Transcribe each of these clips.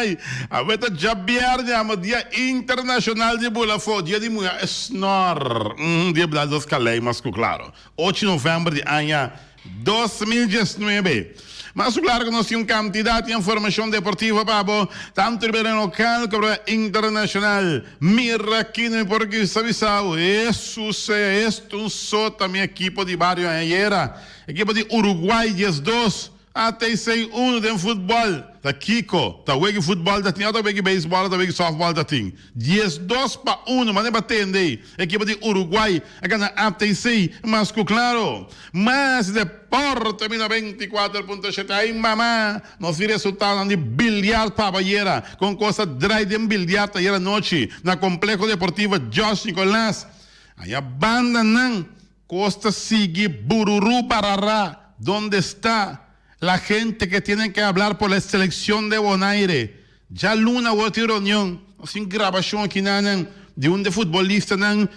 Ai, awe ta djabièrnè, amo Dia Internashonal di Bula Afó, Dia di Muhé e Snor, mm, dia bla dos kalei mas ku klaro. Ocho novèmber di aña 2019. Mas ku klaro ku nos tin un kantidat di informashon deportivo pa bo, tantu riba e lokal komo riba e internashonal. Mira aki no mi por kisa bisa bo, Hesus sea esto un sota mi ekipo di bario ayera, ekipo di Uruguay 12. ATC unu den futbòl ta kiko? Ta wegi futbòl ta tin òf ta wegi beisbòl òf ta wegi sòftbòl ta tin? 12 pa unu mane pa tende ei. Ekipo di Uruguay a gana ATC mas ku klaro. Mas deporte mi 94.7 Ai mama! Nos tin resultadonan di bilyart pa ayera. Kon kos a drai den bilyart ayera nochi na Kompleho Deportivo George Nicolaas. Aya bandanan Kos ta sigui bururu barara donde esta la gente que tienen que hablar por la seleccion de Bonaire djaluna awor tin reunion nos tin grabacion aki nanan di un de futbolistanan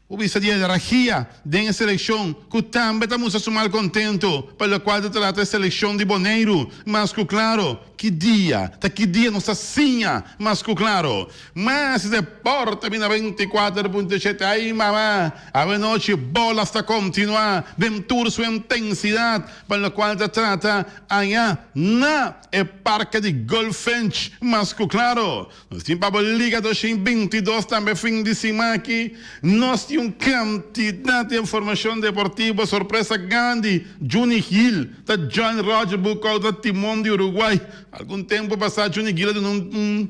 ku bisa di energia den e seleccion ku tambe ta mustra su malcontento pa locual ta trata e seleccion di Boneiru mas ku claro ki dia ta ki dia nos ta siña mas ku claro Mas deporte bina 24.7 Ay mama, awenochi bolas ta continua den tur su intensidad pa locual ta trata aya na e parke di Goldfinch. Mas cu claro, nos tin pa bo Liga 2022 tambe fin di siman aki. Nos tin un cantidad di informacion deportivo, sorpresa grandi, Juni Gil ta join Roger Buckout na timon di Uruguay. Algun tempo pasa Juni Gil a duna un.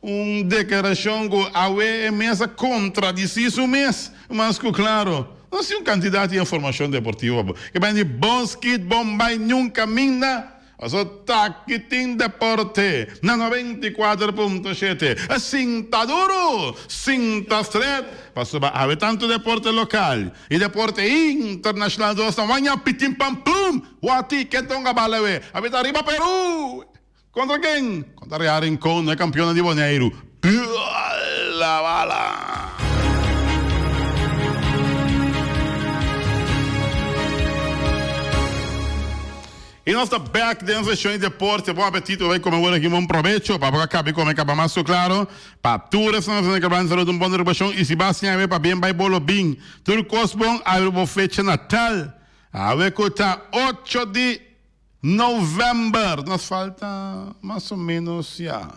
Un deklarashon ku awe e mes a kontradisí su mes mas ku klaro. No si un kantidat di informashon deportivo pa bo ke bini di bon skit bon bai niun kaminda paso taki tin deporte na 94.7. Sinta duru, sinta stret pasobra awe tantu deporte lokal i deporte internashonal dos ta waña pitin pam plum wati ken ta hunga bala awe awe ta riba Peru. Kontra ken? Kontra Real Rincon, e kampionnan di Boneiru. Bala bala! I nos ta bek den seshon di deporte. Bon apetito, bai kome wor aki. Bon probecho. Pa bo ka kabi kome kaba mas ku klaro. Pa tur esnan ku ta kaba salud un bon rekupashon. I si bo a siña awe pa bien bai bolo bin. Tur kos bon awe bo fecha natal. Awe ku ta ocho di. November, nos falta mas o menos ya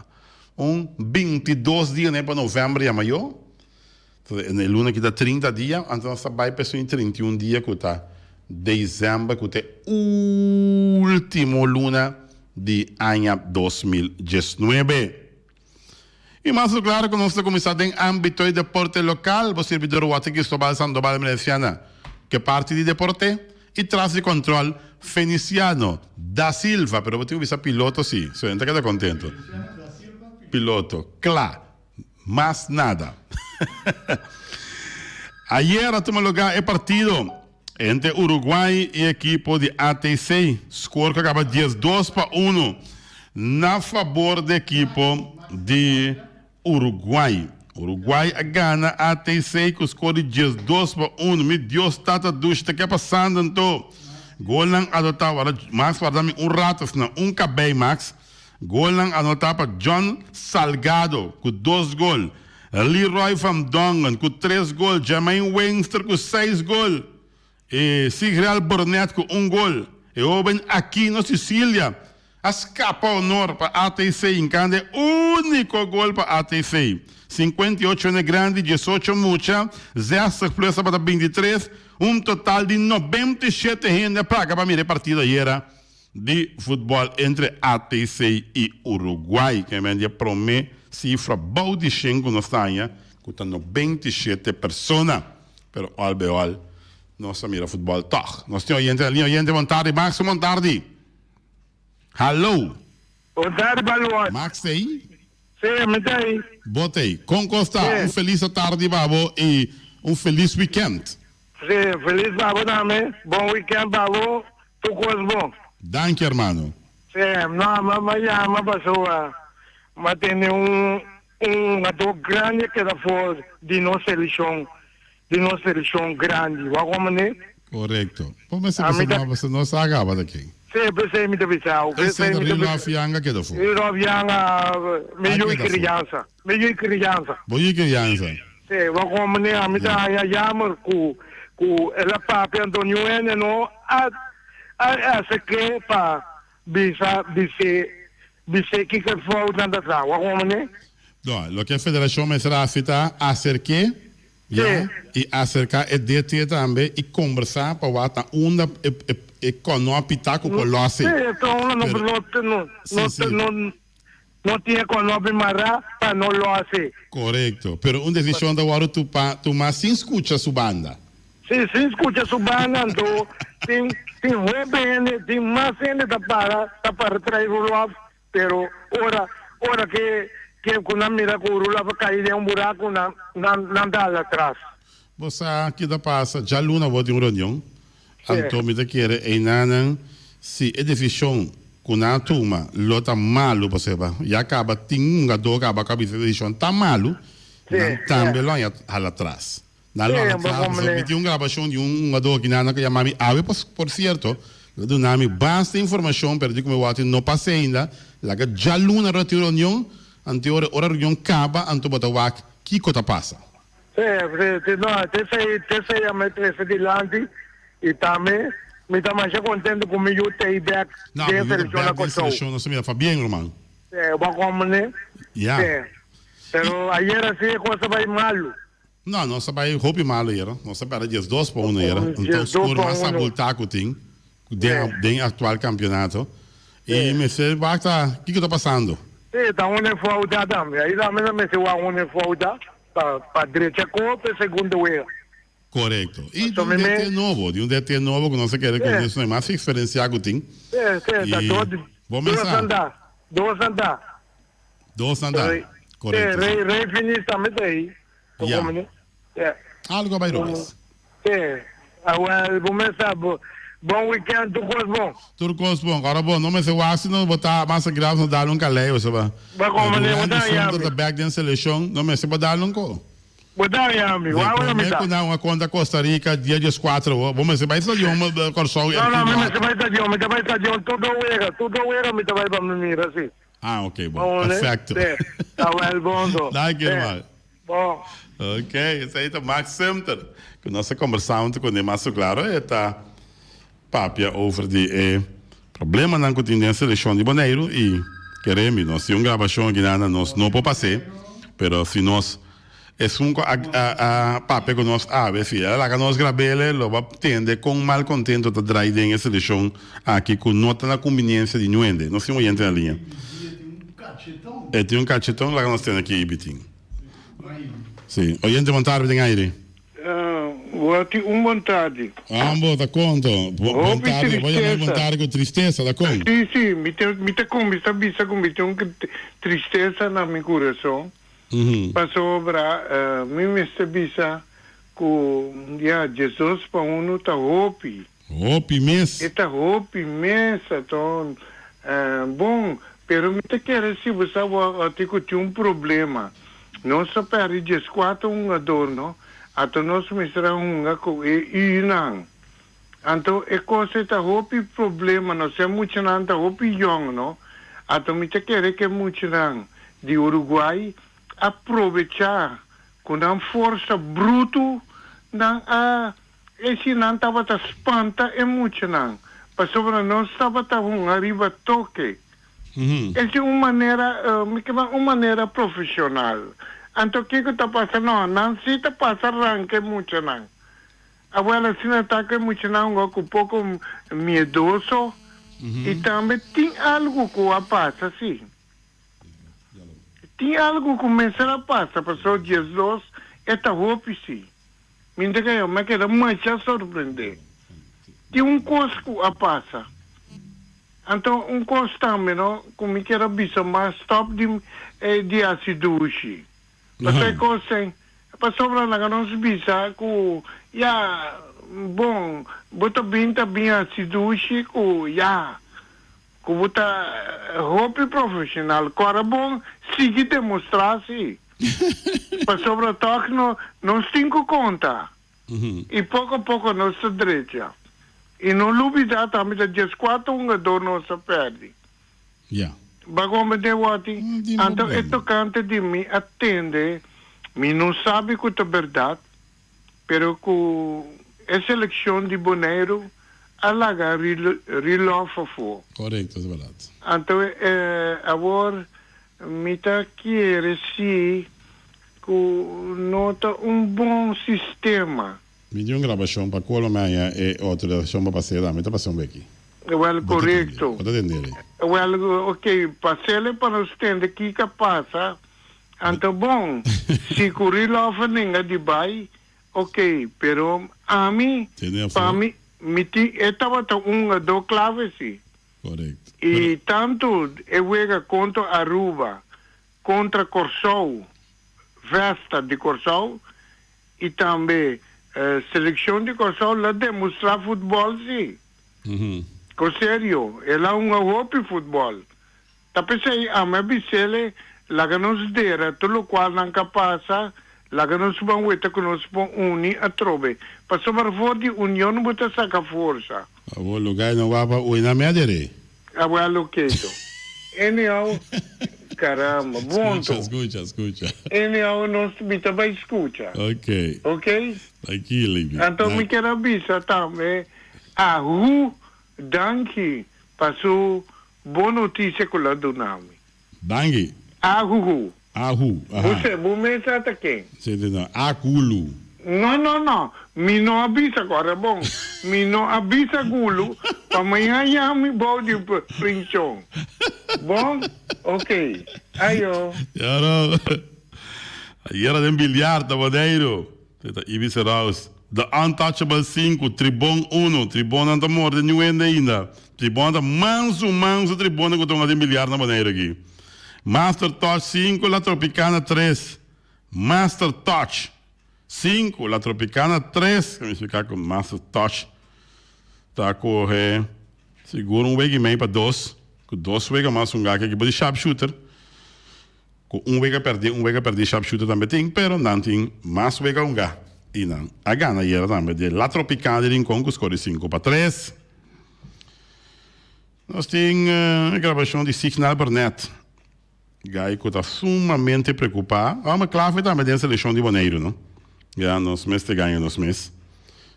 un 22 dia ne pa november ya mayo. E luna aki ta 30 dia, anto nos ta bai pa esun 31 dia ku ta december ku ta e ultimo luna di aña 2019. I mas ku klaro ku nos ta kuminsá den ámbito di deporte lokal, bo sirbidor Walter Cristobal Sandoval Merenciana ke parti di deporte i tras di kòntròl Feniciano da Silva, pero bo tin ku bisa piloto si, so e no ta keda kontento. Piloto, kla, mas nada. Ayer a tuma lugá e partido entre Uruguay i ekipo di ATC. Skor ku a kaba 12-1 na fabor di ekipo di Uruguay. Uruguay a gana ATC ku skor di 12-1. Mi Dios tata dushi ta ke pasando anto. Golnan anotá wara Max warda mi un rato asina un kabei Max. Golnan anotá pa John Salgado ku dos gol. Leroy van Dongen ku tres gol, Jermaine Wingster ku seis gol i Sigrel Burnett ku un gol. E hoben Aquino Cicilia a skapa honor pa ATC hinkando e úniko gol pa ATC. 58 hende grandi, 18 mucha, 60 plus tabata 23, un total di 97 hende a paga pa mira e partido ayera di futbòl entre ATC i Uruguay, ke men di e promé sifra bou di shen ku nos ta haña, ku ta 97 persona. Pero òl be òl nos a mira futbòl tòg. Nos tin oyente na liña. Oyente, bon tardi. Max, bon tardi. Hallo. Bon tardi, Baluan. Max ta ei? Sí, mi ta ei. Bo ta ei. Kon kos ta? Un felis atardi pa bo i un felis wikènt. Sí, felis pa bo tambe. Bon wikènt pa bo. Tur kos bon. Danki hermano. Sí, no, mi a yama pasobra mi a tende un un hungador grandi a keda for di nos selekshon, di nos selekshon grandi. Wak wak manera? Korekto. Bo mester bisa no, pasobra no sa kaba ta ken. Sí, p'esei mi ta bisa bo. Esei ta Rudolf Janga keda afó. Rudolf Janga, mi yu i kriansa. Mi yu i kriansa. Bo yu i kriansa. Sí, bo komo ne ami ta haña jammer ku ku el a papia anto niun hende no a a aserk'é pa bisa bis'é bis'é kiko e foutnan ta sa. Bo komo ne? No, loke e federashon mester hasi ta aserk'é Ya, i aserká e DT tambe i kombersá pa wak na unda e kònòpi ta ku por lòs ei. Sí, ta unda no no no no tin e kònòpi mará pa no lòs ei. Korekto, pero un desishon ta wòrdu tumá sin skucha su banda. Sí, sin skucha su banda, anto tin tin hopi hende, tin mas hende ta para ta para trae Rudolf Pero ora, ora ke ke ku nan mira ku Rula a kai den un buraku, nan, nan, nan dal atras. Bo sa ki ta pasa? Djaluna bo tin un reunion, anto mi ta kere einanan si e desishon ku nan a tuma lo ta malu, pasobra ya kaba tin un hungadó kaba ku a bisa e desishon ta malu, nan tambe lo haña hala atras. Nan lo hala atras pasobra mi tin un grabashon di un hungadó kinan ku yama mi awe por sierto, lo duna mi basta informashon pero di ku mi wou no pasa ainda, laga djaluna ora tin reunion, anto ora ora reunion kaba anto bo ta wak kiko ta pasa. Sí, sí, sí, no, t'esei, t'esei a mi trese dilanti i tambe mi ta masha kontento ku mi yu t'ei bèk No, den bo yu ta selekshon na bèk den Kòrsou. selekshon, nos ta mira pabien, ruman. Sí, bo komprende? Ya. Sí, pero ayera sí e kos a bai malu. No, nos a bai hopi malo ayera. Nos a perde 12-1 ayera. Enton score mas abultá ku tin den den aktual kampionato. I mester wak ta kiko ta pasando. Sí, ta un enfouta tambe. Ahí tambe ta mester wak un enfouta pa pa drecha kos pa e segundo wega. Korekto. I di un DT nobo, di un DT nobo ku nos a kere ku esnan mas eksperensiá ku tin. Sí, sí, ta dos, I bo dos mester. anda, dos anda. Dos anda. Korekto, sí. Rey Finis tambe ta ahí. Ya. Algo a bai robes. Sí. Awel, bo mes sa, bo, bon weekend, tur kos bon. Tur kos bon. Ora bo no mester wak si no bo ta mas grave no dal un kalei o saba. Bo komo ne, bo ta haña mi. Ta bek den selekshon, no mester bo dal un ko. Bo ta haña mi, wak ora mi ta. Prome ku nan a kontra Costa Rica dia 14 bo, bo mester bai stadion Kòrsou. No, no, mi mester bai stadion, mi ta bai stadion tur dos wega, tur dos wega mi ta bai pa mi mira si. Ah, ok, bon. Perfecto. Awel, bon to. Danki, hermano. Bon. Ok, esei ta Max Sumter. Ku nos a kombersá huntu kuné mas su klaro e ta papia over di e problemanan ku tin den selekshon di Boneiru i kere mi nos tin un grabashon aki nan nos no por pas'é pero si nos esun ku a a papia ku nos awe si el a laga nos grab'el lo bo a tende kon malkontento ta drai den e selekshon aki ku no ta na kumbiniensia di nuende. Nos tin un oyente na liña. E tin un kacheton laga nos tende aki Ibitin. Sí. Oyente bon tardi den aire. Bo tin un bon tardi. Ambo ta konto. Bon Hopi tardi. Bo yama bon tristesa. tardi ku tristesa, ta kon? Sí, sí, mi ta mi ta kuminsá bisa ku mi tin un tristesa na mi kurason. Pasobra mi mester bisa ku ya 12-1 ta hopi. Hopi mes. E ta hopi mes aton. Bon, pero mi ta kere si bo sa bo ati ku tin un problema. Nos a pèrdè 14 hungador no, ato nos mester a hunga ku e Unan. Anto e kos ei ta hopi problema no, si e muchanan ta hopi yòn no, ato mi ta kere ku e muchanan di Uruguay a probechá ku nan forsa brutu nan a E si nan tabata spanta e muchanan, pasobra nos tabata hunga riba toke. Esi un manera, mi ke ban un manera profesional. Anto kiko ta pasa? No, nan si ta pasa ranka e muchanan. Awel asina ta ku e muchanan hunga ku poko miedoso i tambe tin algu ku a pasa si. Tin algu ku mester a pasa pasobra 12 e ta hopi si. Mi ta kaya, mi a keda masha sorprendé. Tin un kos ku a pasa. Anto un kos tambe no, ku mi kier a bisa mas stòp di di hasi dushi. Pasobra e kos ei, pasobra laga nos bisa ku ya, bon, bo ta bin ta bin hasi dushi ku ya, ku bo ta hopi profeshonal. Kòrda bon, sigui demostrá si. Pasobra tòg no nos tin ku konta. I poko poko nos ta drecha. I no lubida tambe ta 14 hungador nos a perdi. Ya. Bo a comprende Watty? No tin Anto e problema. tocante di mi a tende, mi no sabi cu ta berdad, pero cu e seleccion di Boneiru a laga Rilov afo. Correcto, es berdad. Anto awor mi ta kiere si cu no ta un bon sistema. Mi tin un grabacion pa cual mi haña e autorisacion pa pas'e, mi ta pasa un beki. Wel, Bo ta tende, corecto. bo ta tende li. Wel, ok, pas'ele pa nos tende kico a pasa. Anto bon, si cu Rilov a nenga di bay, ok, pero ami, Tende pa afo. mi, mi tin, e tabata un hungador clave si. Correcto. Y Pero. tanto e wega contra Aruba, contra Corsou, Vesta di Corsou, y tambe seleccion di Corsou la demostra futbol si. Cu serio, el a hunga hopi futbol. Ta p'esei ami a bis'ele, laga nos dera tur locual nan ka pasa, laga nos ban weta cu nos por uni atrobe. Pasobra for di union bo ta saca forsa. Awor lugar no wapa ui na mea dere. Awel loketo. Anyhow, caramba, Scucha, bonto. scucha, scucha. Anyhow, nos mi ta bai scucha. Ok. Ok? Tranquilo, Ibi. Anto mi Na. kier a bisa tambe Ahu danki pa su bon noticia cu lo a duna mi. Danki. Ahuhu. Ahu, Bo aha. se, bo mes a ta ken? Si, si, no. Akulu. No, no, no. Mi no a bisa, kòrda bon. Mi no a bisa Gulu pa mañan ya mi bou di princhon. Bon? Ok. Ayo. Ya no. Ayera den biliar ta Boneiru. Te ta Ibis Rouse. The Untouchable sinku, Tribon uno. Tribonnan ta morde niun hende ainda. Tribonnan ta mansu, mansu tribonnan ku ta hunga den biliar na Boneiru aki. Master Touch sinku, La Tropicana tres. Master Touch sinku, La Tropicana tres. Mi splika ku Master Touch ta kohe sigur un wega i mei pa dos. Ku dos wega mas hunga aki ekipo di Sharpshooter. Ku un wega pèrdí, un wega pèrdí Sharpshooter tambe tin, pero nan tin mas wega hungá i nan a gana ayera tambe di La Tropicana di Rincon ku skor di 5-3. Nos tin e grabashon di Signal Burnett, gai ku ta sumamente preokupá. Hòmber klave tambe den selekshon di Boneiru, no? Ya nos mester gaña nos mes.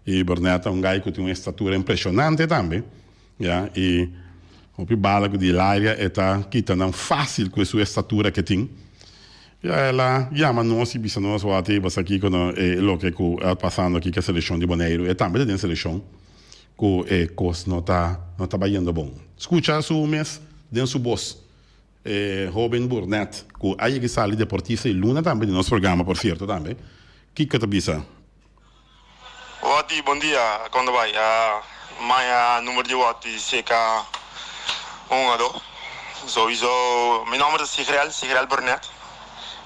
I Burnett ta un gai ku tin un estatura impreshonante tambe. Ya, i hopi bala ku di laria e ta kita nan fásil ku e su estatura ke tin. Ya el a yama nos i bisa nos wak basa kiko no e loke ku a pasando aki ku e selekshon di Boneiru. E tambe ta den selekshon ku e kos no ta no ta bayendo bon. Skucha su mes den su bos e hoben Burnett ku a yega sali deportista i luna tambe di nos programa por sierto tambe. Kiko ta bisa? Wati, bon dia, kon ta bai? Maya number di Wati seka un hungadó. Souiso mi nomber ta Sigrel, Sigrel Burnett.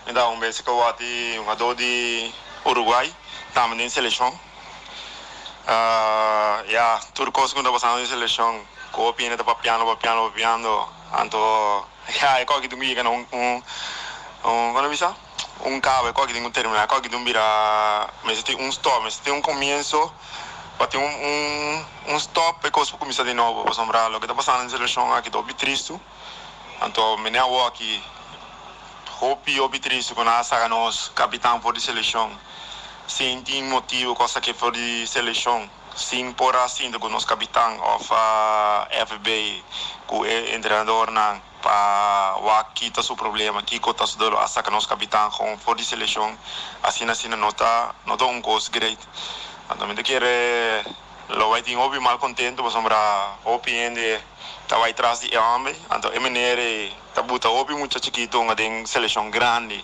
Mi ta un bes ku Wati hungadó di Uruguay, tambe den selekshon. Ya, tur kos ku ta pasando den selekshon, ku hopi hende ta papiando, papiando, papiando. Anto ya e koki tin ku yega na un, un, kon ta bisa? Un caba e koki tin cu termina e koki tin bira mester tin un stop mester tin un comienzo pa tin un un un stop pa e cos por cuminsa di nobo pasobra loke ta pasando den seleccion aki ta hopi tristo anto mene awoki hopi hopi tristo cu nan a saca nos capitan for di seleccion sin tin motibo cu a sake for di seleccion sin por a sinta cu nos capitan of FB cu e entrenadornan. Pa wak ki ta su problema, kiko ta su dolo a saka nos kapitan gewoon for di selekshon, asina asina no ta no ta un kos great. Anto mi ta kere lo bai tin hopi mal kontento pasobra hopi hende ta bai tras di e homber, anto e meneer ei ta buta hopi mucha chikito hunga den selekshon grandi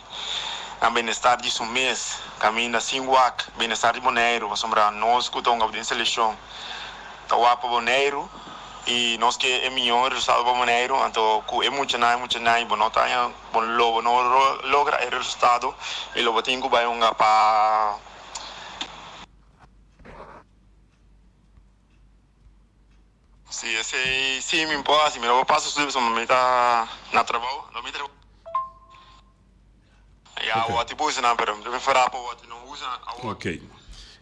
na benestar di su mes, kaminda sin wak benestar di Boneiru pasobra nos ku ta hunga den selekshon ta wak pa Boneiru. I nos ke e mion resultado pa Boneiru, anto ku e muchanan e muchanan i bo no ta haña, bo lo bo no logra e resultado i lo bo tin ku bai hunga pa. Si esei si mi por hasi, mi no por pasa su pasobra mi ta na trabou, no mi ta. Ya Ok. awor ti usa nan, pero mi ta prefera pa awor ti no usa nan awor. Ok.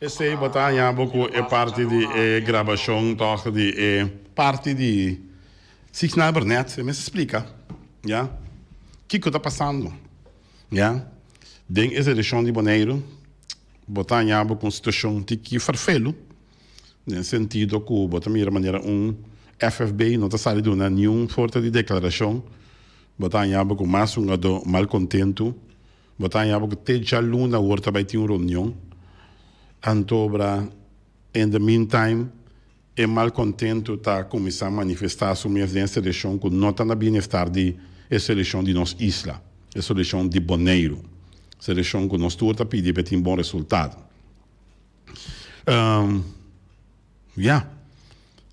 Esei bo ta haña bo ku e parti di e grabashon tòg di e parti di Signal Burnett e mester splika ya kiko ta pasando ya den e selekshon di Boneiru bo ta haña bo ku un situashon tiki ferfelu den sentido ku bo ta mira manera un FFB no ta sali duna niun sorto di deklarashon bo ta haña bo ku mas hungadó malkontentu. Bo ta haña bo ku te djaluna awor ta bai tin un reunion. Antobra in the meantime e malkontentu ta kuminsá manifestá su mes den e selekshon ku no ta na bienestar di e selekshon di nos isla, e selekshon di Boneiru, selekshon ku nos tur ta pidi pa e tin bon resultado. Ya,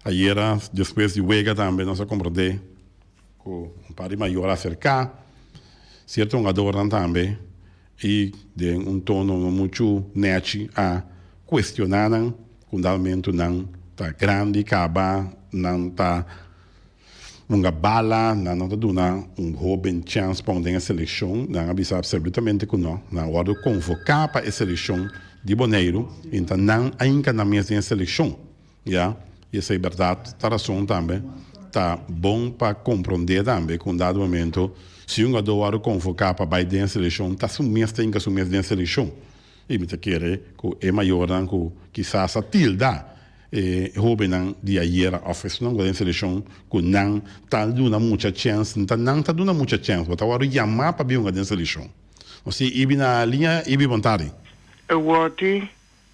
ayera despues di wega tambe nos a komprondé ku un par di mayor a aserká sierto hungadornan tambe i den un tono no muchu nèchi a kuestioná nan ku dalmentu nan ta grandi kaba, nan ta hunga bala, nan no ta duna un hóben chèns pa un den e selekshon. Nan a bisa apsolutamente ku nò. Nan a wòrdu konvoká pa e selekshon di Boneiru i ta nan a hinka nan mes den e selekshon. Ya, i esei bèrdat ta rason tambe. Ta bon pa komprondé tambe ku un dado momento si un hungadó wòrdu konvoká pa bai den e selekshon ta su mes ta hinka su mes den e selekshon. I mi ta kere ku e mayornan ku kisas a tilda e hobennan di ayera of esunnan ku ta den selekshon ku nan ta duna mucha chèns, ta nan ta duna mucha chèns, bo ta wòrdu yamá pa bin hunga den selekshon. Nos tin Ibi na liña, Ibi bon tardi. Wòti,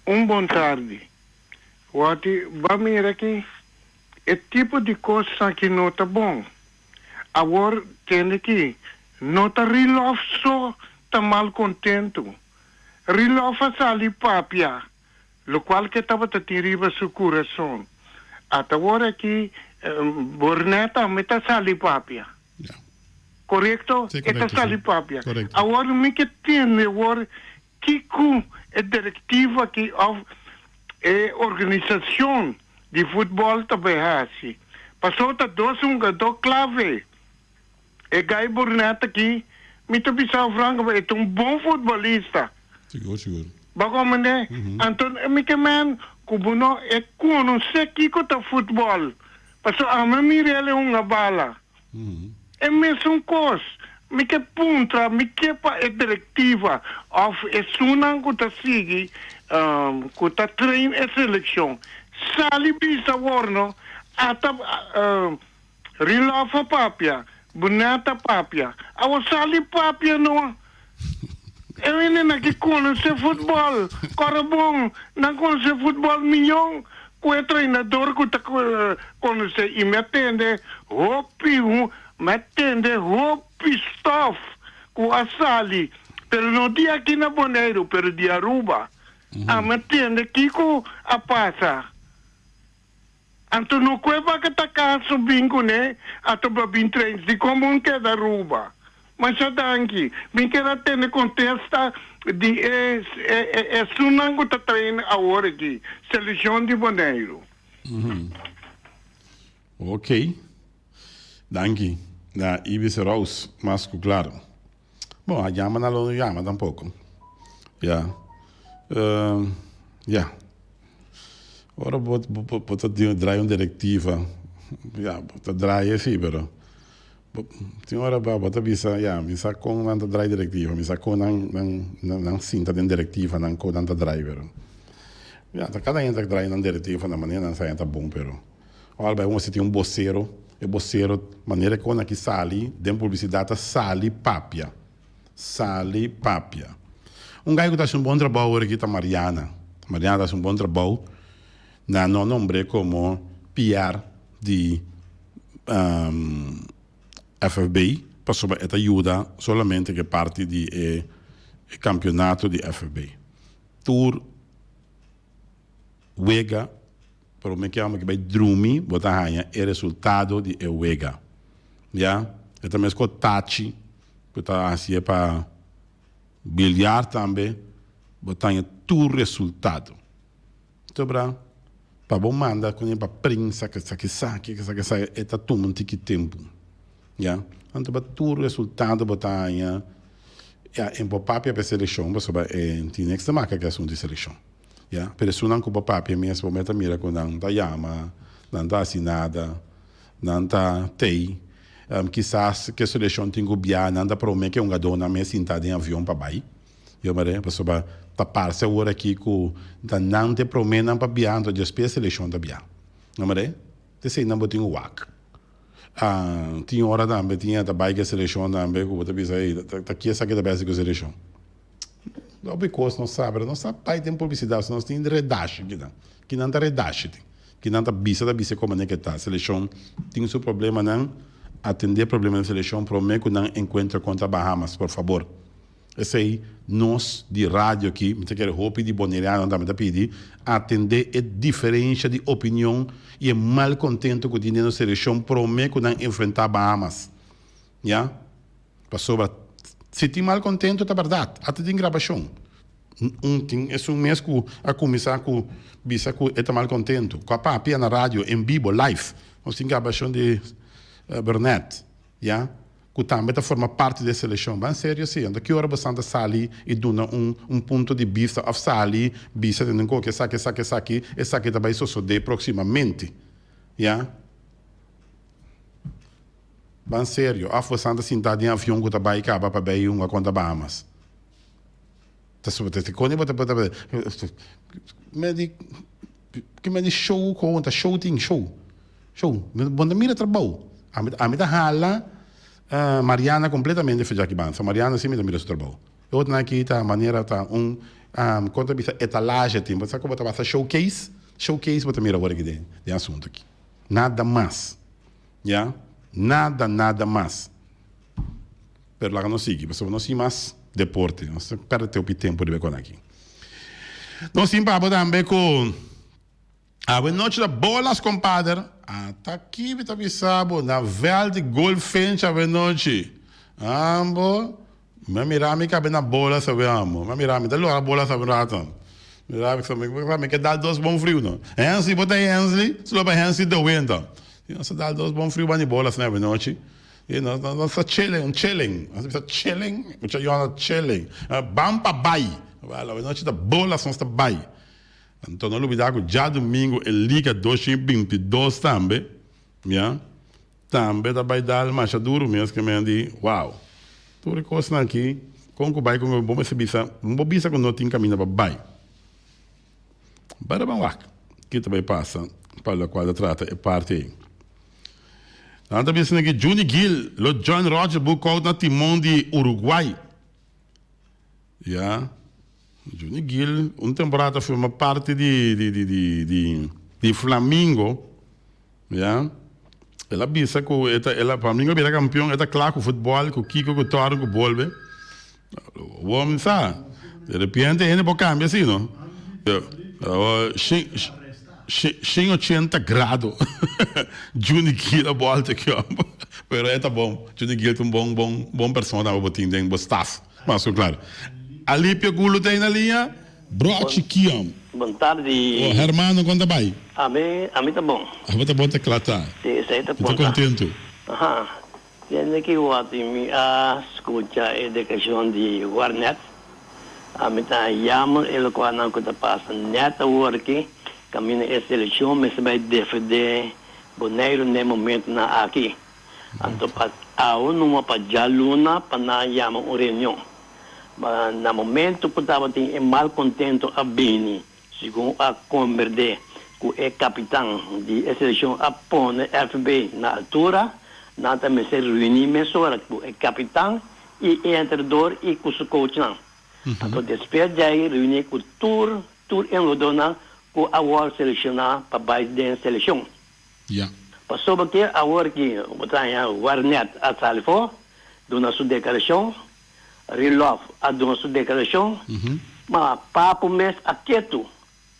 Un bon tardi. Wòti, Ba mira aki, e tipo di kosnan aki no ta bon. Awor tende ki, no ta Rilòf so ta malkontentu. Rilòf a sali papia Locual ke tabata tin riba su curason. Ata awor aki Bornè tambe ta sali papia. Corecto? Sí, E ta correcto, sali sí. papia. Correcto. Awor mi ke tende awor kico e directiva aki of e organisacion di futbol ta bay haci. Pasobra ta dos hungador clave. E Guy Burnett aki, mi ta bisa franco, e ta un bon futbolista. Sigur, sigur. Bo comprende? Anto mi ke men ku bo no e konosé kiko ta futbol. Pasobra ami a mira el e hunga bala. E mesun kos. Mi ke puntra, mi ke pa e direktiva òf esunnan ku ta sigui, ku ta train e selekshon, sali bisa awor no, ata Rilòf a papia, Bunèt a papia. Awor sali papia no. E hendenan ki konosé futbòl, kòrda bon, nan konosé futbòl miyon ku e trainador ku ta konosé. I mi a tende hopi, mi a tende hopi stòf ku a sali, pero no di aki na Boneiru, pero di Aruba. Ami a tende kiko a pasa. Anto no kue baka ta kaso bin kuné ato ba bin trains di kon bon keda Aruba. Masha danki. Bin keda tende kontesta di e esunnan ku ta train awor aki, selekshon di Boneiru. Ok. Danki na Ibis Roos, mas ku klaro. Bon, a yama nan lo no yama tampoco. Ya. Ya. Ora bo bo ta draai un directiva, ya, bo ta draai si, pero tin ora bo ta bisa, ya, mi sa con nan ta draai directiva, mi sa con nan nan nan sinta den directiva nan con nan ta draai, pero ya, ta cada hende ta draai nan directiva na manera nan sa ta bon, pero. Ora bai un si tin un bosero, e bosero manera e kon aki sali den publisidat ta sali papia, sali papia. Un gai ku ta hasi un bon trabou awor aki ta Mariana. Mariana ta hasi un bon trabou, nan no a nombr'é komo PR di FFB pasobra e ta yuda solamente ku e parti di e kampionato di FFB. Tur wega. Prome ke amo ke bai drumi bo ta haña e resultado di e wega. Ya, e ta meskos tachi ku ta hasié pa bilyar tambe bo ta haña tur resultado. Sobra pa bo manda kuné pa prensa kesaki esaki kesaki esaki e ta tuma un tiki tempu. Ya, anto pa tur resultado bo ta haña ya en por papia pa e selekshon pasobra e tin niks te maka ku e asuntu di selekshon. Ya, pero esunnan ku bo papia mes bo mester mira ku nan ta yama, nan ta hasi nada, nan ta tei. Kisas ke selekshon tin ku bia, nan ta prome ke hungadónan mes sinta den avion pa bai. Yo mare, pasobra ta parse awor aki ku ta nan ta e promenan pa bia, anto despues selekshon ta bia. No mare? T'esei nan bo tin ku wak. Tin ora tambe tin ta bai ku e selekshon tambe ku bo ta bisa, ey, ta ki esaki ta bai hasi ku e selekshon? Hopi kos nos sa, pero nos ta bai den publisidat, nos tin redashi kinan. Kinan ta redashi tin. Kinan ta bisa ta bisa komo ke ta. Selekshon tin su problemanan, atendé problemanan di selekshon promé ku nan enkuentro kontra Bahamas, por fabor. Esei nos di radio aki, mi ta kere hopi di Bonerianonan tambe ta pidi, atendé e diferensha di opinion i e malkontento ku tin den nos selekshon promé ku nan enfrentá Bahamas. Ya. Pasobra si tin malkontento ta bèrdat, ata tin grabashon. Un tin esun mes ku a kuminsá ku bisa ku e ta malkontento, ku a papia na radio en bibo, live. Nos tin grabashon di Burnett, ya, ku tambe ta forma parti di e selekshon. Ban serio si, anto ki ora bosan ta sali i duna un un punto di bista òf sali bisa tende un koke esaki, esaki, esaki, esaki ta bai sosodé próksimamente, ya. Ban serio, af bosan ta sinta den avion ku ta bai kaba pa bai hunga kontra Bahamas? Ta su ta koni bo ta bo ta me di ki me di show ku ta show tin show show bo no ta mira trabou ami ami ta hala Mariana kompletamente for djaki banda Mariana si mi ta mira su trabou e otronan aki ta manera ta un kon ta bisa etalage tin bo sa ku bo ta basa showcase showcase bo ta mira awor aki den den asuntu aki nada mas. Ya, nada, nada mas. Pero laga nos sigui, pasobra nos tin mas deporte. Nos ta perde hopi tempo riba e kos aki. Nos tin pa bo tambe ku awe nochi ta bolas, kompader. Ata aki mi ta bisa bo, na vèlt di Goldfinch awe nochi. Ambo. Mi a mira mi kabe na bola sabe amo. Mi a mira mi ta lora bola sabe un rato. Mira mi mi ke dal dos bon friu no. Hensley bo ta Hensley? Su lo pa Hensley de winter. Si nos a dal dos bon friu bani bola asina awe nochi. Y nos nos ta chilling, un chilling. Nos ta bisa chilling, mucha yona chilling. Ban pa bai. Wèl awe nochi ta bolas nos ta bai. Anto no lubida ku djadumingu e liga 2022 tambe, ya. Tambe ta bai dal masha duru mes ke men di wow tur e kosnan aki kon ku bai kon ku bo mester bisa bo bisa ku no tin kaminda pa bai bara ban wak ki ta bai pasa pa lokual ta trata e parti ei nan ta bisa ki Juni Gil lo join Roger Boekhoudt na timon di Uruguay ya Juni Gil un temporada ta forma parti di di di di di Flamingo. Ya. El a bisa ku e ta, el a, Flamingo a bira kampion, e ta kla ku futbòl, ku kiko, ku tòrn, ku bolbe. Awor mi sa, de repente hende por kambia asi, no? Awor, shen, shen ochenta grado Juni Gil a bòlta aki òp. Pero e ta bon, Juni Gil ta un bon, bon, bon persona ku bo tin den bo staf. Mas ku klaro. Alipio Gulu ta ei na liña. Brochi kiom. Bon tardi. Oh hermano kon ta bai? Ami ami ta bon. Abo ta bon ta kla ta. Si esei ta Mi ta konta. kontentu. Aha. Dende ki wòrdu mi a skucha e deklarashon di Warnet, ami ta jammer e lokualnan ku ta pasa nèt awor aki kaminda e selekshon mester bai defendé Boneiru n'e momentunan aki. Anto pa awe numa pa djaluna pa nan yama un reunion. Ma na momento cu tabatin e malcontento a bini, segun a comberde cu e capitan di e seleccion a pone FB na altura, nan ta mester reuni mesora cu e capitan y e entrenador y cu su coachnan. Anto despues di ahi reuni cu tur tur e hungadornan cu a word selecciona pa bay den seleccion. Ya. Pasobra ke awor ki bo ta haña Warnet a sali for duna su declaracion, Rilov a duna su declaracion, ma Papo mes a ketu,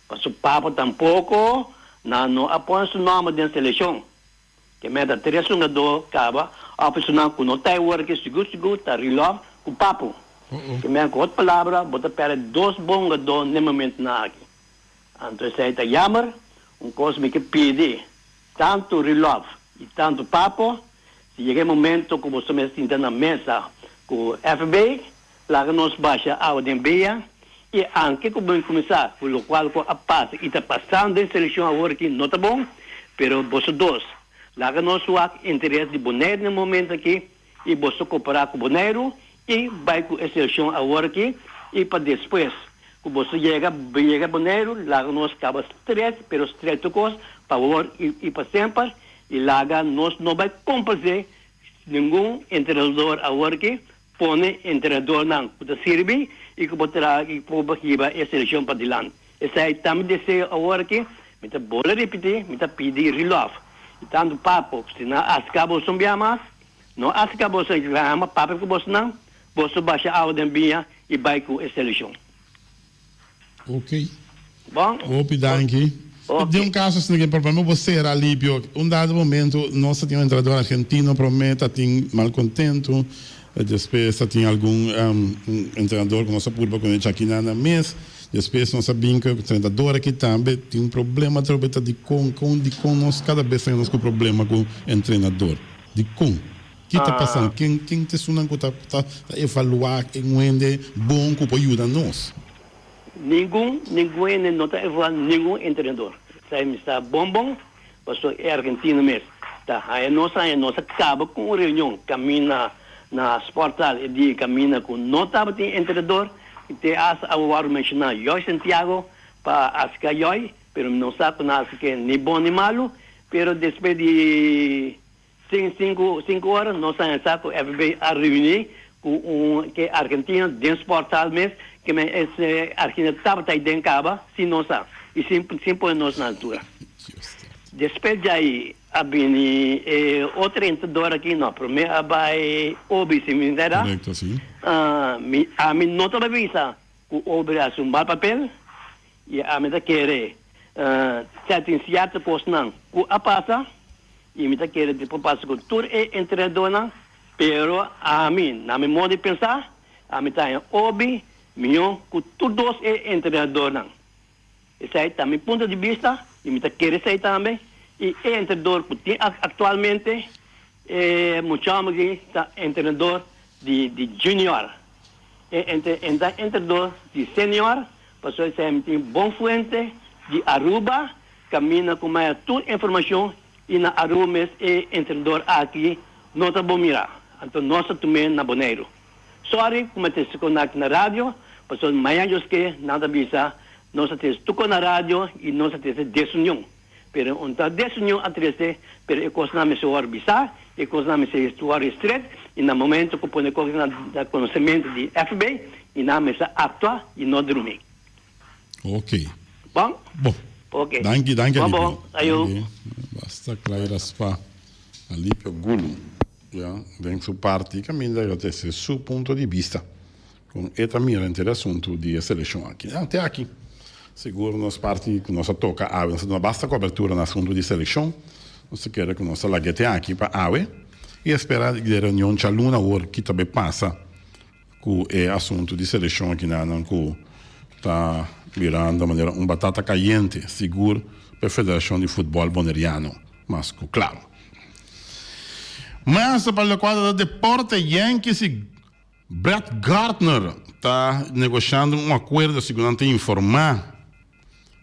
paso Papo tampoco nan no a pone su nomber den seleccion. Ke meta tres hungador caba of esunnan cu no ta e worki sigur sigur ta Rilov cu Papo. Ke men cu ot palabra bo ta perde dos bon hungador n'e momentonan aki. Anto esei ta jammer, un cos mi ke pidi tanto Rilov y tanto Papo, si yega e momento cu boso mes sinta na mesa cu FB, laga nos basha awa den bia. I anke ku bo kuminsá ku lokual ku a pasa i ta pasando den selekshon awor aki no ta bon, pero boso dos laga nos wak interes di Boneiru na e momento aki i boso koperá ku Boneiru i bai ku e selekshon awor aki i pa despues ku boso yega yega Boneiru laga nos kaba stret pero stret tur kos pa awor i pa semper i laga nos no bai kompens'é ningun entrenador awor aki Pone entrenadornan ku ta sirbi i ku por traha i ku por hiba e selekshon padilanti. Esei ta mi deseo awor aki, mi ta bolbe ripití, mi ta pidi Rilòf i tantu Papo, si nan aserká boso un bia mas, no aserká boso i hamba papia ku bosonan, boso basha awa den biña i bai ku e selekshon. Ok. Bon. Hopi danki. Ok. Den un caso asina ke problema bo sera alivio. Un dado momento nos ta tin un entrenador argentino prome ta tin malcontento, despues ta tin algun entrenador ku nos a purba ku e aki nan mes, despues nos a bin ku e entrenador aki tambe tin un problema atrobe ta dikon kon dikon nos kada bes ta nos ku problema ku entrenador dikon? Ki ta pasando? Ken ken ta esunnan ku ta ta evaluá un hende bon ku por yuda nos? Ningun ningun hende no ta evaluá ningun entrenador. Esei mi sa bon bon, pasobra e argentino mes ta haña nos haña nos a kaba ku un reunion kaminda na Sporthal e dia kaminda ku no tabatin entrenador i te hasta a wòrdu menshoná Yoy Santiago pa aserká Yoy, pero mi no sa ku nan a aserk'é ni bon ni malu, pero despues di Sin sinku sinku ora nos a hensá ku FB a reuní ku un ke argentino den sporthal mes ke men es argentino tabata ei den kaba sin nos sa i sin sin pone nos na altura. Despues djai a bini e otro entrador aki no prome a bai Obi si mi ta Korekto si. Mi ami no tabata bisa ku Obi a hasi un mal papel i ami ta kere sa tin sierto kosnan ku a pasa. I mi ta kere di por pasa ku tur e entrenadónan, pero ami, na mi modo di pensa, ami ta haña obi mihó ku tur dos e entrenadónan. Esei ta mi punto di bista i mi ta kere esei tambe. I e entrenador ku tin aktualmente, e mucha aki ta entrenador di di junior. E ta entrenador di senior, pasobra esei mi tin bon fuente di Aruba. Caminda cu maya tur informacion y na Aruba mes e entrenador aki no ta bon mira. Anto nos ta tum'e na Boneiru. Sorry cu mi a trece con aki na radio, pasobra mañan Dios ke nan ta bisa nos a trece tur con na radio y nos a trece desunion. Pero un ta desunion a trece, pero e cosnan mester worde bisa, e cosnan mester worde stret y na momento cu pone cosnan na conocemento di FB y nan mester actua y no drumi. Ok. Bon? Bon. Ok. Danki, danki Bon, Alipio. bon. Ayo. Danki. Basta kla i raspa Alipio Gulu. Ya, den su parti kaminda yo ta ese su punto di bista. Kon e ta mira henter e asuntu di e selekshon aki. Ya, te aki. Sigur nos parti ku nos a toka awe, nos a duna basta kobertura na asuntu di selekshon. Nos ta kere ku nos ta lag'e te aki pa awe i espera di e reunion djaluna awor ki ta bay pasa. Ku e asuntu di selekshon akinanan ku ta birando manera un batata kayente, sigur pa e Federashon di Futbòl Boneriano, mas ku klaro. Mas pa lokual ta deporte, Yankees i Brett Gardner ta negoshando un akuerdo, segun nan ta informá.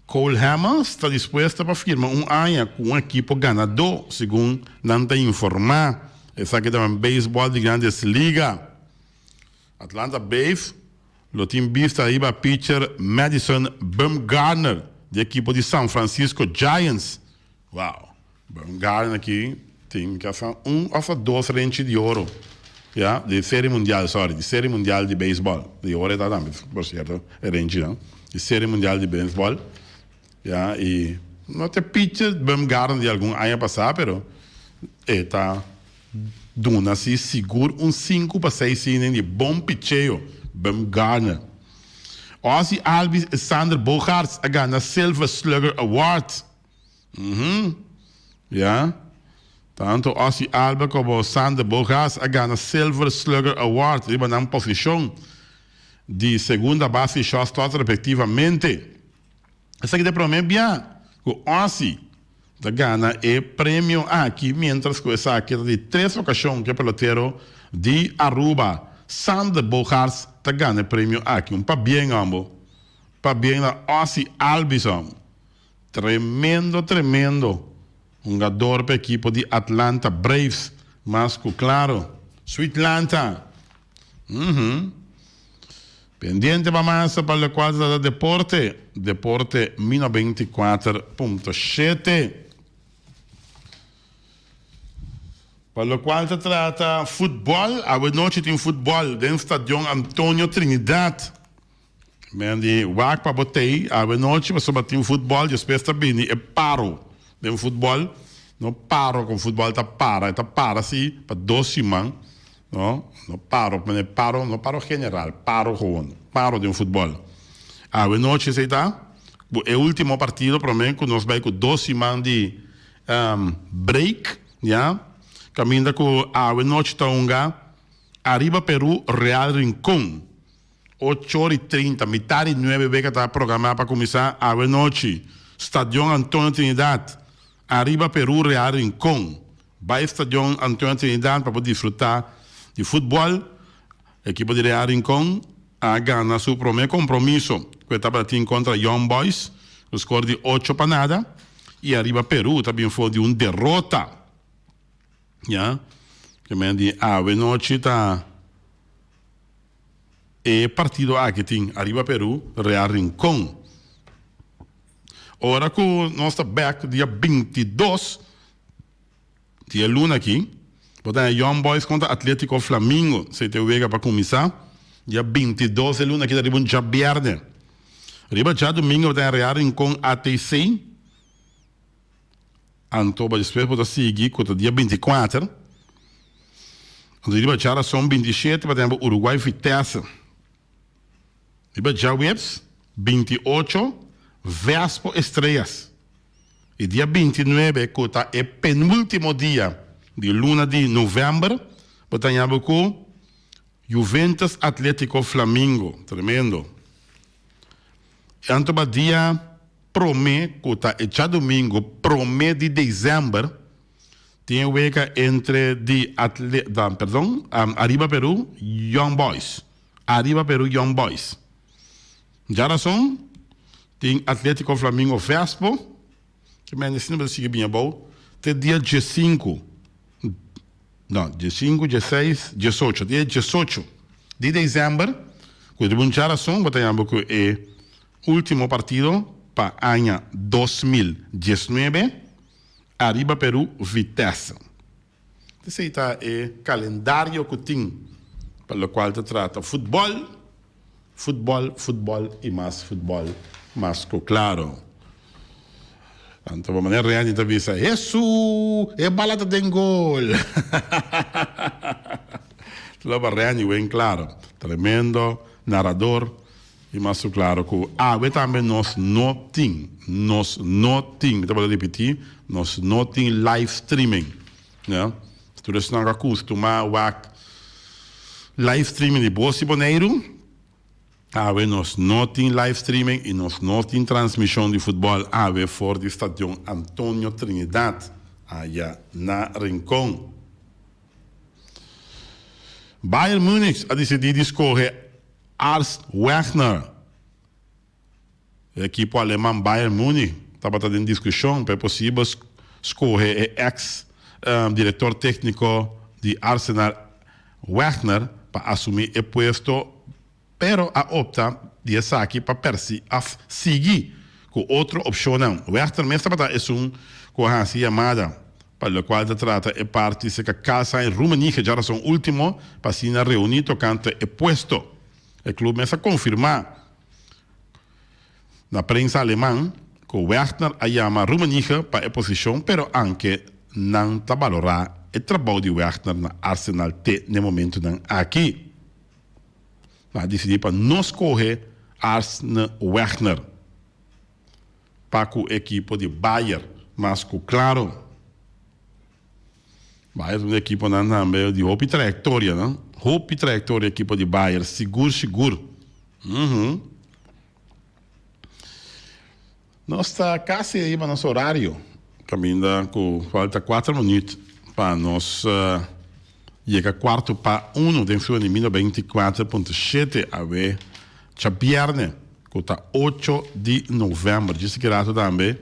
Cole Hamels ta dispuesto pa firma un aña ku un ekipo ganadó, segun nan ta informá. Esaki ta den beisbòl di Grandes Liga. Atlanta Braves lo tin bista riba pitcher Madison Bumgarner di ekipo di San Francisco Giants. Wow! Bumgarner aki tin kasa un òf dos renchi di oro, ya, di Serie Mundial, sorry, di Serie Mundial di beisbòl. Di oro e ta tambe, por sierto, e renchinan. Di Serie Mundial di beisbòl, ya, i no ta e pitcher Bumgarner di algun aña pasá, pero e ta Duna si sigur un sinku pa seis inning di bon picheo, Bumgarner. Ozzie Albies i Xander Bogaerts a gana Silver Slugger Award. Uhum. Ya. Tanto Ozzie Albies komo Xander Bogaerts a gana Silver Slugger Award riba nan posishon di segunda base i shortstop respektivamente. Esaki ta e prome bia ku Ozzie ta gana e premio aki mientras ku esaki ta di tres okashon ku e pelotero di Aruba, Sander Bogaerts ta gana e premio aki. Un pabien ambo. Pabien na Ozzie Albies hom. Tremendo tremendo hungador pa ekipo di Atlanta Braves mas ku klaro. Sweetlanta. Uhum. Pendiente pa mas pa lokual ta trata deporte. Deporte mi 94.7. Pa lokual ta trata futbòl, awe nochi tin futbòl den Stadion Antonio Trinidad. Men di wak pa bo tei awe nochi pasobra tin futbòl, despues ta bini e paro den futbòl. No paro kon futbòl ta para, e ta para si pa dos siman, no, no paro, mane paro, no paro general, paro gewoon, paro den futbòl. Awe nochi esei ta ku e ultimo partido prome ku nos bai ku dos siman di break, ya, kaminda ku awe nochi ta hunga Ariba Peru Real Rincon. Ocho ora i trinta, mitar di nuebe wega ta programá pa kuminsá awe nochi. Stadion Antonio Trinidad, Ariba Peru Real Rincon. Bai Stadion Antonio Trinidad pa bo disfrutá di futbòl. Ekipo di Real Rincon a gana su promé kompromiso ku e tabata tin kontra Young Boys ku skor di ocho pa nada i Ariba Peru ta bin for di un derota. Ya, ke men di awe nochi ta. E partido aki tin ariba Peru, Real Rincon. Ora ku nos ta bek dia 22 di e luna aki, bo ta haña Young Boys kontra Atletico Flamingo. Esei ta e wega pa kuminsá dia 22 di e luna aki ta riba un djabièrnè. Riba djadumingu bo ta haña Real Rincon ATC. Anto pa despues bo ta sigui ku ta dia 24. Anto riba djarason 27 pa tempu Uruguay Vitesse. Riba djaweps 28 Vespo Estrellas. I dia 29 ku ta e penultimo dia di luna di novèmber bo ta haña bo ku Juventus Atletico Flamingo. Tremendo. Anto pa dia prome ku ta e djadumingu prome di desèmber tin e wega entre di atle perdon Ariba Peru Young Boys Ariba Peru Young Boys djarason tin Atletico Flamingo Vespo ke mende asina bo ta sigui bin abou te dia diesinku No, diesinku, dieseis, diesocho. Dia diesocho di desèmber, ku riba un djarason bo ta yama ku e último partido pa aña 2019, Ariba Perú Vitesse. Esei ta e kalendario ku tin pa lokual ta trata futbòl. Futbòl, futbòl i mas futbòl, mas ku klaro. Anto bo manera Randy ta bisa, Hesu! E bala ta den gol! Lo ba Randy wen klaro. Tremendo narador i mas ku klaro ku awe tambe nos no tin, nos no tin, mi ta bolbe ripití, nos no tin live streaming. Ya. Tur esnan ku a kustumá wak live streaming di Bos di Boneiru, awe nos no tin live streaming i nos no tin transmishon di futbòl awe for di Stadion Antonio Trinidad aya na Rincon. Bayern Munich a disidí di skohe Ars Wegner. E ekipo aleman Bayern Munich tabata den diskushon pa e posibel skohe e eks direktor tekniko di Arsenal Wegner pa asumí e puesto pero a opta di esaki pa persi of sigui ku otro opshonnan. Wegner mes tabata esun ku a hasi yamada pa lokual ta trata e parti serka Karl-Heinz Rummenigge djarason ultimo pa asina reuní tokante e puesto. E klub mes a konfirmá Na prensa aleman ku Wegner a yama Rummenigge pa e posishon pero anke nan ta balorá e trabou di Wegner na Arsenal te n'e momentunan aki. Nan a disidí pa no skohe Arsene Wegner pa ku ekipo di Bayer mas ku klaro. Bayer ta un ekiponan tambe di hopi trayectoria no, hopi trayectoria ekipo di Bayer sigur sigur. Uhum. Nos ta casi riba nos horario, caminda cu falta cuatro minuut pa nos yega cuarto pa uno den su di mil 24.7 awe djabierne. ku ta ocho di novèmber. Djis ki rato tambe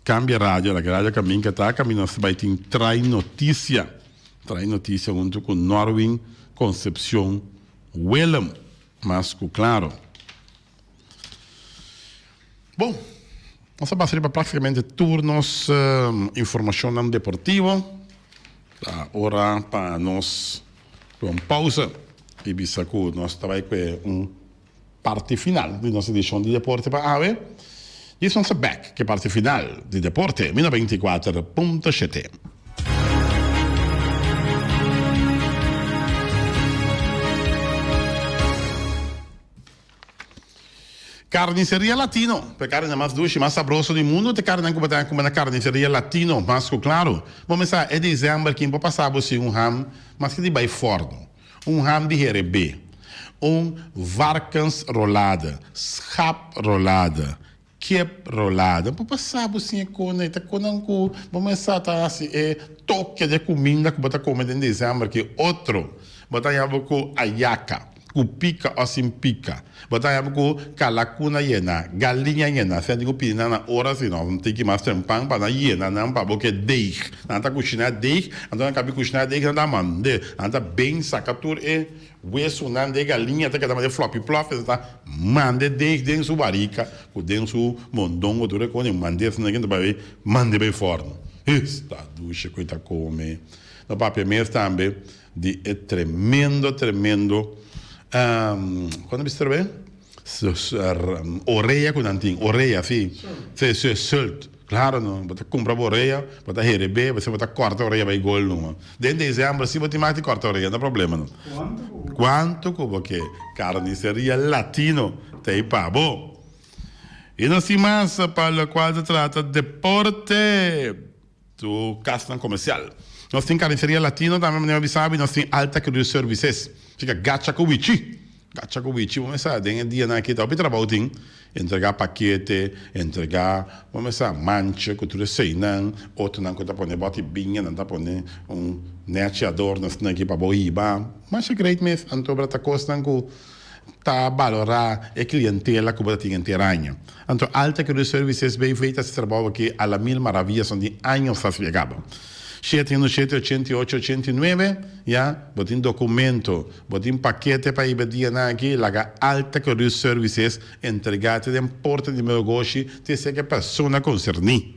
kambia radio, laga radio kaminka ta kaminda nos ta bai tin Trai Notisia. Trai Notisia huntu ku Norwin Concepcion Willem, mas ku klaro. Bon, nos a pasa riba praktikamente tur nos informashonnan deportivo. Ta ora pa nos kue un pausa i bisa ku nos ta bai kue un parti final di nos edishon di deporte pa awe. Djis nos ta bek ku e parti final di deporte mi 94.7. Carniceria Latino, E carne mas dushi, mas sabroso di mundo ta e carnenan cu bo ta cume na Carniceria Latino, mas cu claro. Bo mester sa e december kin por pasa bo sin un ham maske di bay forno, un ham di herebé, un varkensrollade, schaprolade, Kip rolada. Bo por sa bo siña kone ta konan ku bo mester ta hasi e toke di e kuminda ku bo ta kome den december ki otro. Bo ta haña bo ku ayaka, ku pika o sin pika. Bo ta haña bo ku kalakuna yena, galiña yena. Sea di ku pidi nan na ora si no un tiki mas tempan pa nan yena nan pa bo ke deig. Nan ta kushiná deig, anto nan kabi kushiná deig nan ta mand'é. Nan ta bin saka tur e Wesunan di e galiña ta keda manda floppy plof, e ta manda e deeg den su barika ku den su mondongo tur e kos, e manda esnan ta bai manda bai fòrnu. Esta dushi ku e ta kome. No papia mes tambe di e tremendo tremendo kon ta bisa atrobe? Orea ku nan tin, orea si, si, sult. Claro no, bo ta cumpra bo orea, bo ta herebé, bo ta corta orea bay gol numa. Den december si bo tin mag di corta orea, no ta problema no. Cuanto cu bo ke, Carniceria Latino ta ey pa bo. Y no sin mas pa locual ta trata deporte, tu casnan comercial. Nos tin Carniceria Latino tambe manera mi a bisa bo y nos tin Alta Cruz Services. Chica gacha cu wichi. Gacha ku wichi bo mester den e dianan aki ta hopi trabou tin, entregá pakete, entregá bo mester mancha ku tur eseinan, otronan ku ta pone bòti biña nan ta pone un nechi adorno asina aki pa bo hiba, masha great mes, anto ta kosnan ku ta balorá e klientela ku bo ta tin henter aña. Anto Alta Cruz Services BV ta hasi trabou aki a la mil maravillas son di años ta spliká bo. 717 88 89 ya bo tin dokumento. Bo tin pakete pa hiba dianan aki? Laga Alta Cruz Services entrega te den porta di negoshi te seke persona konserní.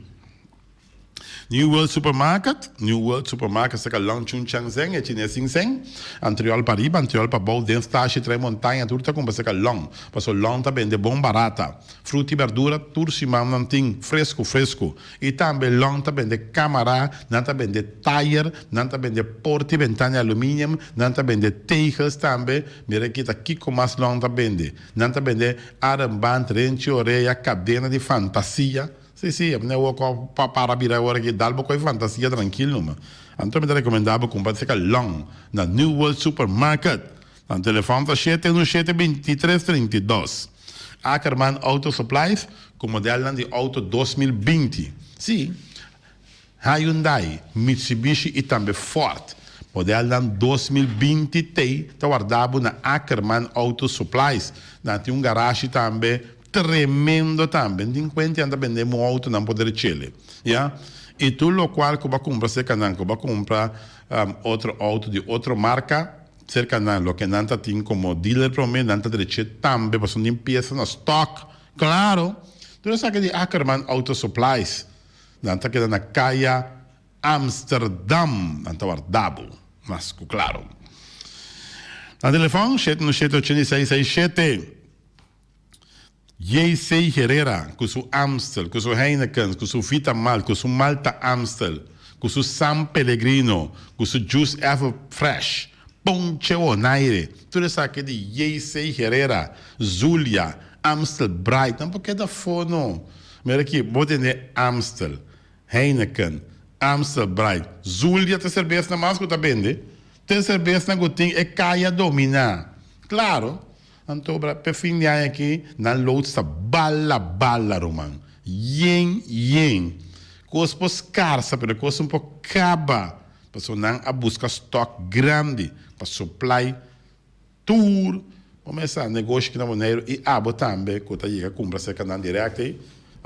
New World Supermarket, New World Supermarket saka Long Chun Chang Zeng, e chines sin seng. Antriol pa riba, antriol pa bou, den stashi, trae montaña, tur ta kumpra saka Long. Paso Long ta bende bon barata. Fruta i berdura tur siman nan tin fresku fresku. I tambe Long ta bende kamara, nan ta bende tayer, nan ta bende porta i bentana di aluminium, nan ta bende tegels tambe. Mira aki ta kiko mas Long ta bende. Nan ta bende armband, renchi orea, kadena di fantasia. Si, si, a wou ko pa para bira awor aki, dal bo koe fantasia trankil numa. Anto mi ta rekomenda bo kumpra seka Long na New World Supermarket. Nan telefòn ta shete unu shete 23 32. Ackerman Auto Supplies ku modelnan di auto 2020. Sí, Hyundai, Mitsubishi i tambe Ford. Modelnan 2020 tei ta warda bo na Ackerman Auto Supplies. Nan tin un garashi tambe tremendo tambe. Nan tin kuenta nan ta bende mu auto nan por derechele. Ya. I tur lokual ku bo a kumpra serka nan, ku bo a kumpra otro auto di otro marka, Serka nan, loke nan ta tin komo dealer prome, nan ta dreche tambe pasobra tin piesa na stock. Klaro! Tur esaki di Ackerman Auto Supplies. Nan ta keda na Kaya Amsterdam. Nan ta warda bo, mas ku klaro. Nan telefòn, 717 86 67. JC Herrera ku su Amstel, ku su Heineken, ku su Vita Malt, ku su Malta Amstel, ku su San Pellegrino, ku su Juice Ever Fresh, Ponche Bonaire, tur esaki di JC Herrera, Zulia, Amstel Bright, nan por keda afó no. Mira aki, bo tende Amstel, Heineken, Amstel Bright, Zulia ta serbesnan mas ku ta bende, ta e serbesnan ku tin e kaya dominá. Klaro. Anto bra p'e fin di aña aki nan loods ta bala bala ruman. Yen yen. Kos por skarsa pero kos no por kaba pasobra nan a buska stock grandi pa supply tur Bo mester negoshi ki na Boneiru i abo tambe ku ta yega kumpra serka nan dirèkt ei.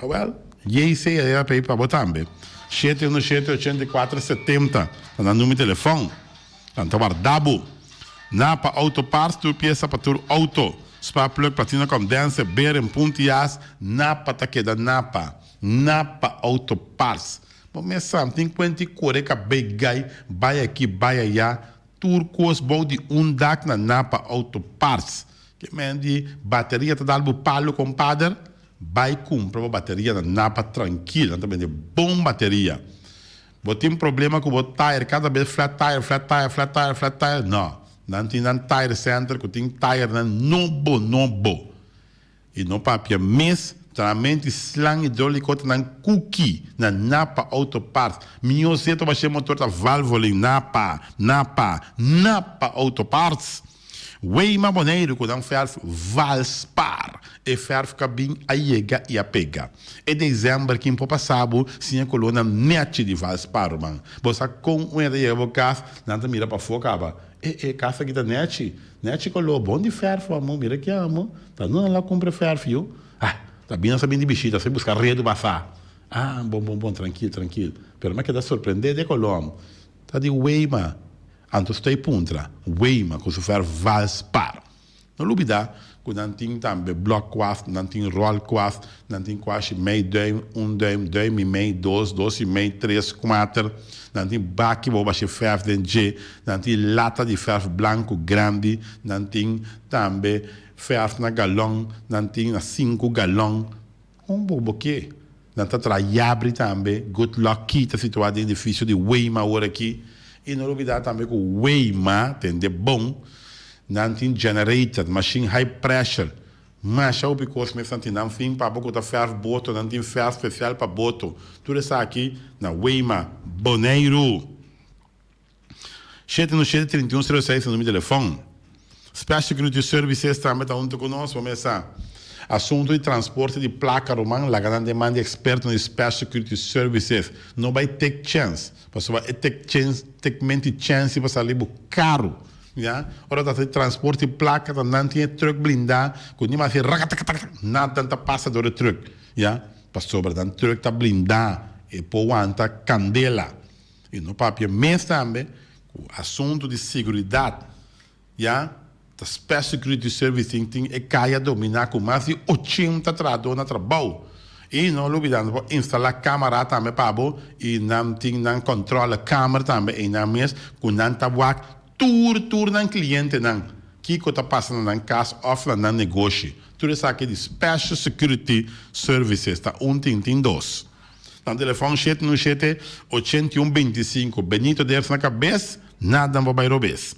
Awèl, JC a yega pei pa bo tambe. Shete unu shete ochenta i kuater setenta ta nan number di telefòn. Nan ta warda bo. Napa Auto Parts, tur piesa pa tur auto. Spark plug, platina condenser, beren, puntias, Napa ta keda Napa. Napa Auto Parts. Bo mes sa, tin kuenta i kore kabei gai, bai aki, bai aya. Tur kos bou di un dak na Napa Auto Parts. Ke men di bateria ta dal bo palu kompader? Bai kumpra bo bateria na Napa trankil, nan ta bende bon bateria. Bo tin problema ku bo tire kada bes flat tire, flat tire, flat tire, flat tire? No, nan tin nan tire center ku tin tirenan nobo nobo. I no papia mes, tramenti slang hidroliko ta nan kuki na Napa Auto Parts. Mihó seto bashe motor ta Valvoline Napa, Napa, Napa Auto Parts. Weima Boneiru ku nan fèrf Valspar. E fèrf ka bin a yega i a pega. E desèmber kin por pasa bo sin e kolónan nèchi di Valspar, ruman. Bo sa kon un hende ta yega bo kas, nan ta mira pafó kaba. E e kas aki ta nèchi. Nèchi koló bon di fèrf amo, mira ki amo. Ta no nan la kumpra fèrf yu. Ah, ta bin nan sa bin di bishita, sa buska redu basa. Ah, bon bon bon, trankil trankil. Pero mi a keda sorprendé di e koló amo. Ta di Weima. Anto stoi puntra, Weima ku su fèrf Valspar. No lubidá ku nan tin tambe blòkkwast, nan tin ròlkwast, nan tin kuashi mei dùim, un dùim, dùim i mei, dos, dos i mei, tres, kuater. Nan tin baki bo basha fèrf den dje, nan tin lata di fèrf blanku grandi, nan tin tambe fèrf na galòn, nan tin na sinku galòn. Un bo bo ke. Nan ta traha yabri tambe. Good Luck Key ta situá den edifisio di Weima awor aki. I no lubidá tambe ku Weima, tende bon, nan tin generator, mashin high pressure. Masha hopi kos mes nan tin. Nan fin pa bo ku ta fèrf boto, nan tin fèrf spesial pa boto. Tur esaki na Weima, Boneiru. Shete no shete 31 06 ta number di telefòn. Special Security Services tambe ta hunto ku nos. Bo mesa asuntu di transporte di plaka ruman laga nan den man di ekspertonan di Special Security Services. No bai take chance pasobra e take chance take menti chance pa sali bo karu. Ya ora ta hasi transporte di plaka ta nan tin e truck blinda ku ni mas rakatakataka nada ta pasa dor e truck. Ya pasobra nan truck ta blinda e por wanta kandela. I no papia mes tambe ku asuntu di seguridat ya ta Special Security Service tin tin e kaya dominá ku mas di ochenta trahadó na trabou. I no lubidá nan por instalá kamara tambe pa bo i nan tin nan kòntròle kamer tambe einan mes ku nan ta wak tur tur nan klientenan kiko ta pasa na nan kas òf na nan negoshi. Tur esaki di Special Security Services ta un tin tin dos. Nan telefòn shete nu shete 81 25. Benito Ders na kabes, nada no por bai robes.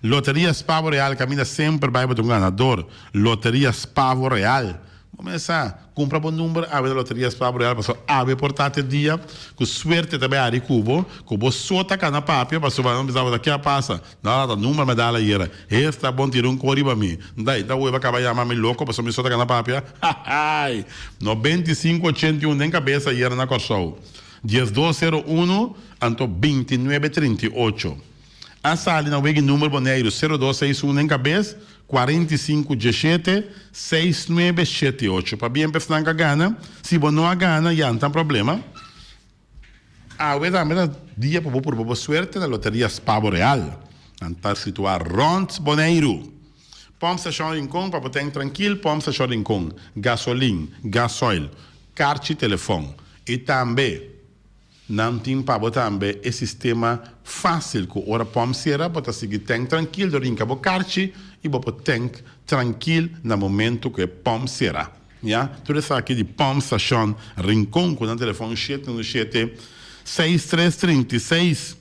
Loteria Spavo Real kaminda semper bai bo ta un ganador. Loteria Spavo Real. Bo mester sa, kumpra bo number awe na Loteria Spavo Real pasobra awe por ta te dia ku suerte ta bai hari ku bo, ku bo so ta kana papia pasobra nan bisa bo ta ke a pasa. No, ta number mi a dal ayera. Esta bon tira un ko riba mi. Nda, ta weba kaba yama mi loko pasobra mi so ta gana papia. Hahaai! 95 81 den kabes ayera na Kòrsou. 12 01 anto 29 38. A sali na wega e number Boneiru 02 61 den kabes, 45 17 69 78. Pabia esnan ka gana. Si bo no a gana ya no ta problema. Awe tambe ta dia pa bo purba bo suerte na Loteria Spavo Real. Nan ta situá rònt Boneiru. Pòmp Stashon Rincon pa bo tèn trankil Pòmp Stashon Rincon, gasolin, gasoil, karchi telefòn i tambe nan tin pa bo tambe e sistema fásil ku ora pòmp sera bo ta sigui tèn trankil dor hinka bo karchi i bo por tèn trankil na momentu ku e pòmp sera. Ya, tur esaki di Pump Station Rincon cu nan telefon 717 6336.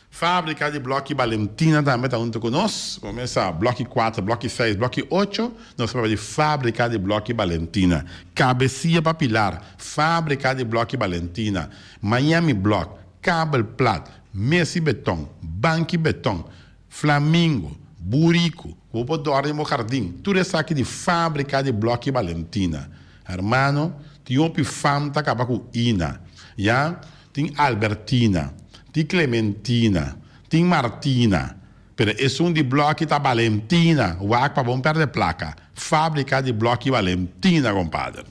Fabrica di Bloki Balentina tambe ta hunto cu nos. Bo mes sa, Bloki 4, Bloki 6, Bloki 8, nos ta papia di Fabrica di Bloki Balentina. Cabecia pa Pilar, Fabrica di Bloki Balentina, Miami Block, Kabel Plat, Mesi Beton, Banki Beton, Flamingo, buriku, ku bo por dòrna den bo hardin, tur esaki di fábrika di blòki Balentina. Hermano, tin hopi fam ta kaba ku Ina. Ya, tin Albertina, tin Clementina, tin Martina. Pero esun di blòki ta Valentina. Wak pa bon pèrdè plaka. Fábrika di blòki Valentina, kompader.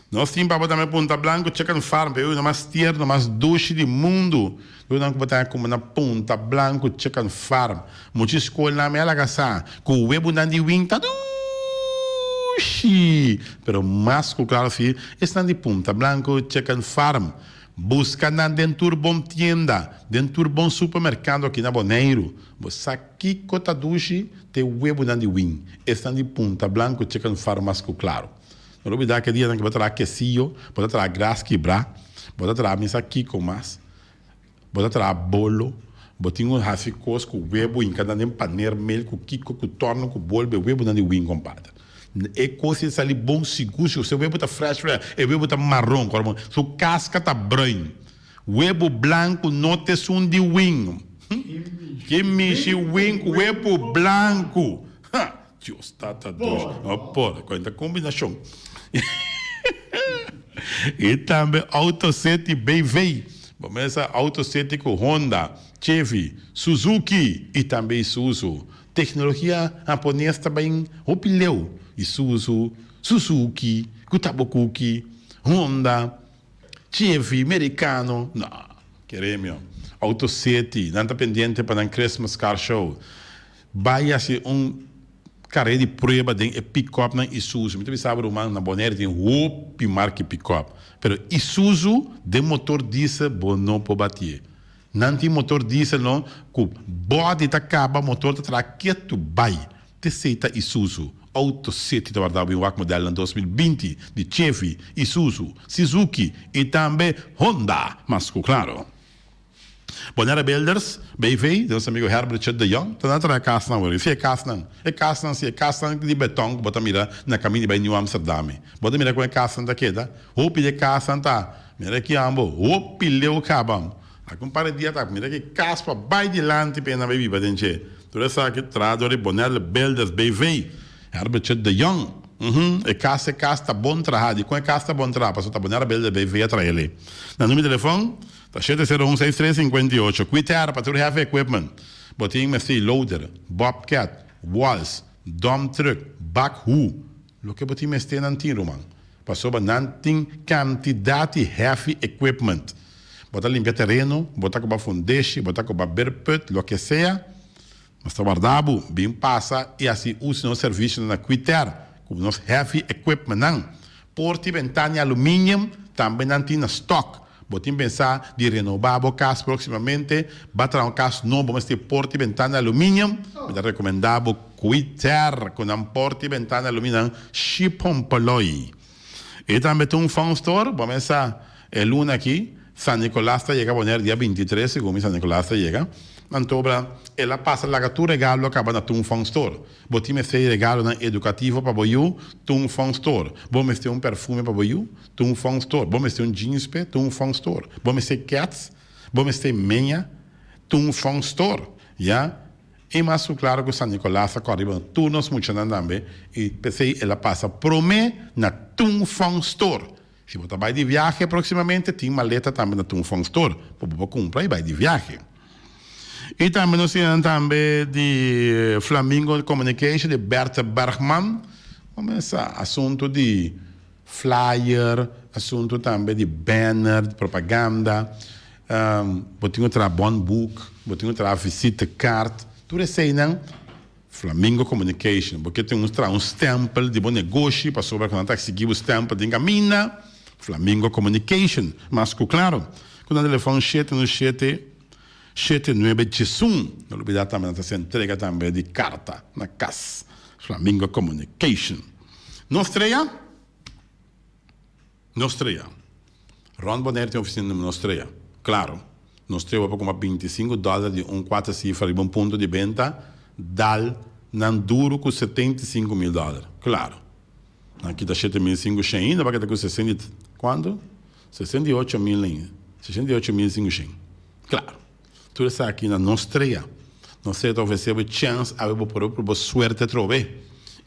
Nos tin pa bo tambe Punta Blanco Chicken Farm, pa e yunan mas tierno, mas dushi di mundu. Yunan ku bo ta kume na Punta Blanco Chicken Farm. Mucha skolnan mi a laga sa ku webunan di win ta dushi! Pero mas ku klaro si esnan di Punta Blanco Chicken Farm. Buska nan den tur bon tienda, den tur bon supermerkado aki na Boneiru. Bo sa kiko ta dushi? Te webunan di win. Esnan di Punta Blanco Chicken Farm mas ku klaro. No lo bida ke dianan ke bo ta traha kesiyo, bo ta traha gras kibrá, bo ta traha mi sa kiko mas, bo ta traha bolo, bo tin ku hasi kos ku webu hinka nan den paner mel ku kiko ku tòrno ku bolbe webunan di win kompadre. E kos ei sali bon sigur sigur. Se webu ta fresh fresh, e webu ta maron kòrda bon, su kaska ta bruin. Webu blanku no ta esun di win. Ke mishi win ku webu blanku? Ha! Dios tata Dios. No por, cuenta combinacion. Y tambe Auto City BV. Bo mesa Auto City cu Honda, Chevy, Suzuki y tambe Isuzu. Tecnologia Japones ta bay hopi leu. Isuzu, Suzuki, cu ta bo cuki, Honda, Chevy, Mericano. No, kere mi. Auto City, nan ta pendiente pa nan Christmas Car Show. Bai hasi un kare di prueba den e pikòpnan Isuzu. Mi ta bisa bo ruman, na Bonaire tin hopi marka pikòp, pero Isuzu den motor diesel bo no por batié. Nan tin motor diesel no ku bòdi ta kaba, motor ta traha ketu bai. T'esei ta Isuzu. Auto City ta warda bo bin wak modelnan 2020 di Chevy, Isuzu, Sizuki i tambe Honda, mas ku klaro. Bonaire Builders, BV, di nos amigo Herbert Chet de Jong, ta na traha kasnan awor. Si e kasnan, e kasnan, si e kasnan di beton ku bo ta mira na kaminda di bai Nieuw Amsterdam. Bo ta mira kon e kasnan ta keda. Hopi di e kasnan ta, mira aki ambo, hopi leu kaba. Aki un par di dia ta mira ki kas pa bai dilanti pa e nan bai biba den dje. Tur esaki traha dor di Bonaire Builders, BV, Herbert Chet de Jong. Uhum, e kas, e kas ta bon traha. Dikon e kas ta bon traha? Pasobra ta Bonaire Builders BV a traha el'e. Nan numero di telefon. Ta shete sero un seis tres sinkuenta i ocho. Kui tera pa tur heavy equipment. Bo tin mester loader, bobcat, walls, dump truck, backhoe. Loke bo tin mester nan tin ruman. Pasobra nan tin kantidat di heavy equipment. Bo ta limpia tereno, bo ta koba fundeshi, bo ta koba beerput, loke sea. Nos ta warda bo bin pasa i hasi uso di nos servisionan na Quiter ku nos heavy equipmentnan. Porta i bentana di aluminium tambe nan tin na stock. Bo tin pensa di renobá bo kas próksimamente? Ba traha un kas nobo mester porta i bentana di aluminium? Mi ta rekomendá bo Quiter ku nan porta i bentana di aluminium Shipompoloi. I tambe tin un phone store, bo mesa e luna aki, San Nicolas ta yega Bonaire dia 23, segun mi San Nicolas ta yega. Antobra el a pasa laga tur regalo a kaba na Tun Phone Store. Bo tin mester di regalonan edukativo pa bo yu? Tun Phone Store. Bo mester un perfume pa bo yu? Tun Phone Store. Bo mester un jeans p'e? Tun Phone Store. Bo mester kèts? Bo mester meña? Tun Phone Store. Ya. E mas ku klaro ku San Nicolas a kòrda riba tur nos muchanan tambe i p'esei el a pasa promé na Tung Fong Store. Si bo ta bai di viahe próksimamente tin maleta tambe na Tung Fong Store pa bo por kumpra i bai di viahe. I tambe nos tin nan tambe di Flamingo Communication di Bertha Bergman. Bo mesa asuntu di flyer, asuntu tambe di banner, di propaganda. Bo tin ku traha bon boek, bo tin ku traha visitekaart, tur eseinan Flamingo Communication. Bo ke tin un traha un stempel di bo negoshi pasobra ku nan ta eksigi bo stempel den kaminda, Flamingo Communication. Mas ku klaro, ku nan telefòn shete un shete, shete nuebe diesun. No lubida tambe nan ta hasi entrega tambe di karta na kas. Flamingo Communication. Nos trea. Nos trea. Rond Bonaire tin oficina di nos trea. Claro, nos trea bo por cumpra 25 dollar di un cuater cifra riba un punto di benta, dal nan duro cu 75 mil dollar. Claro. Nan kita 7500 ainda pa keda cu sesenta y cuanto? 68 mil ainda. 68.500. Claro. Tur esaki na nos trea. Nos trea ta ofresé bo e chèns awe bo por proba suerte atrobe.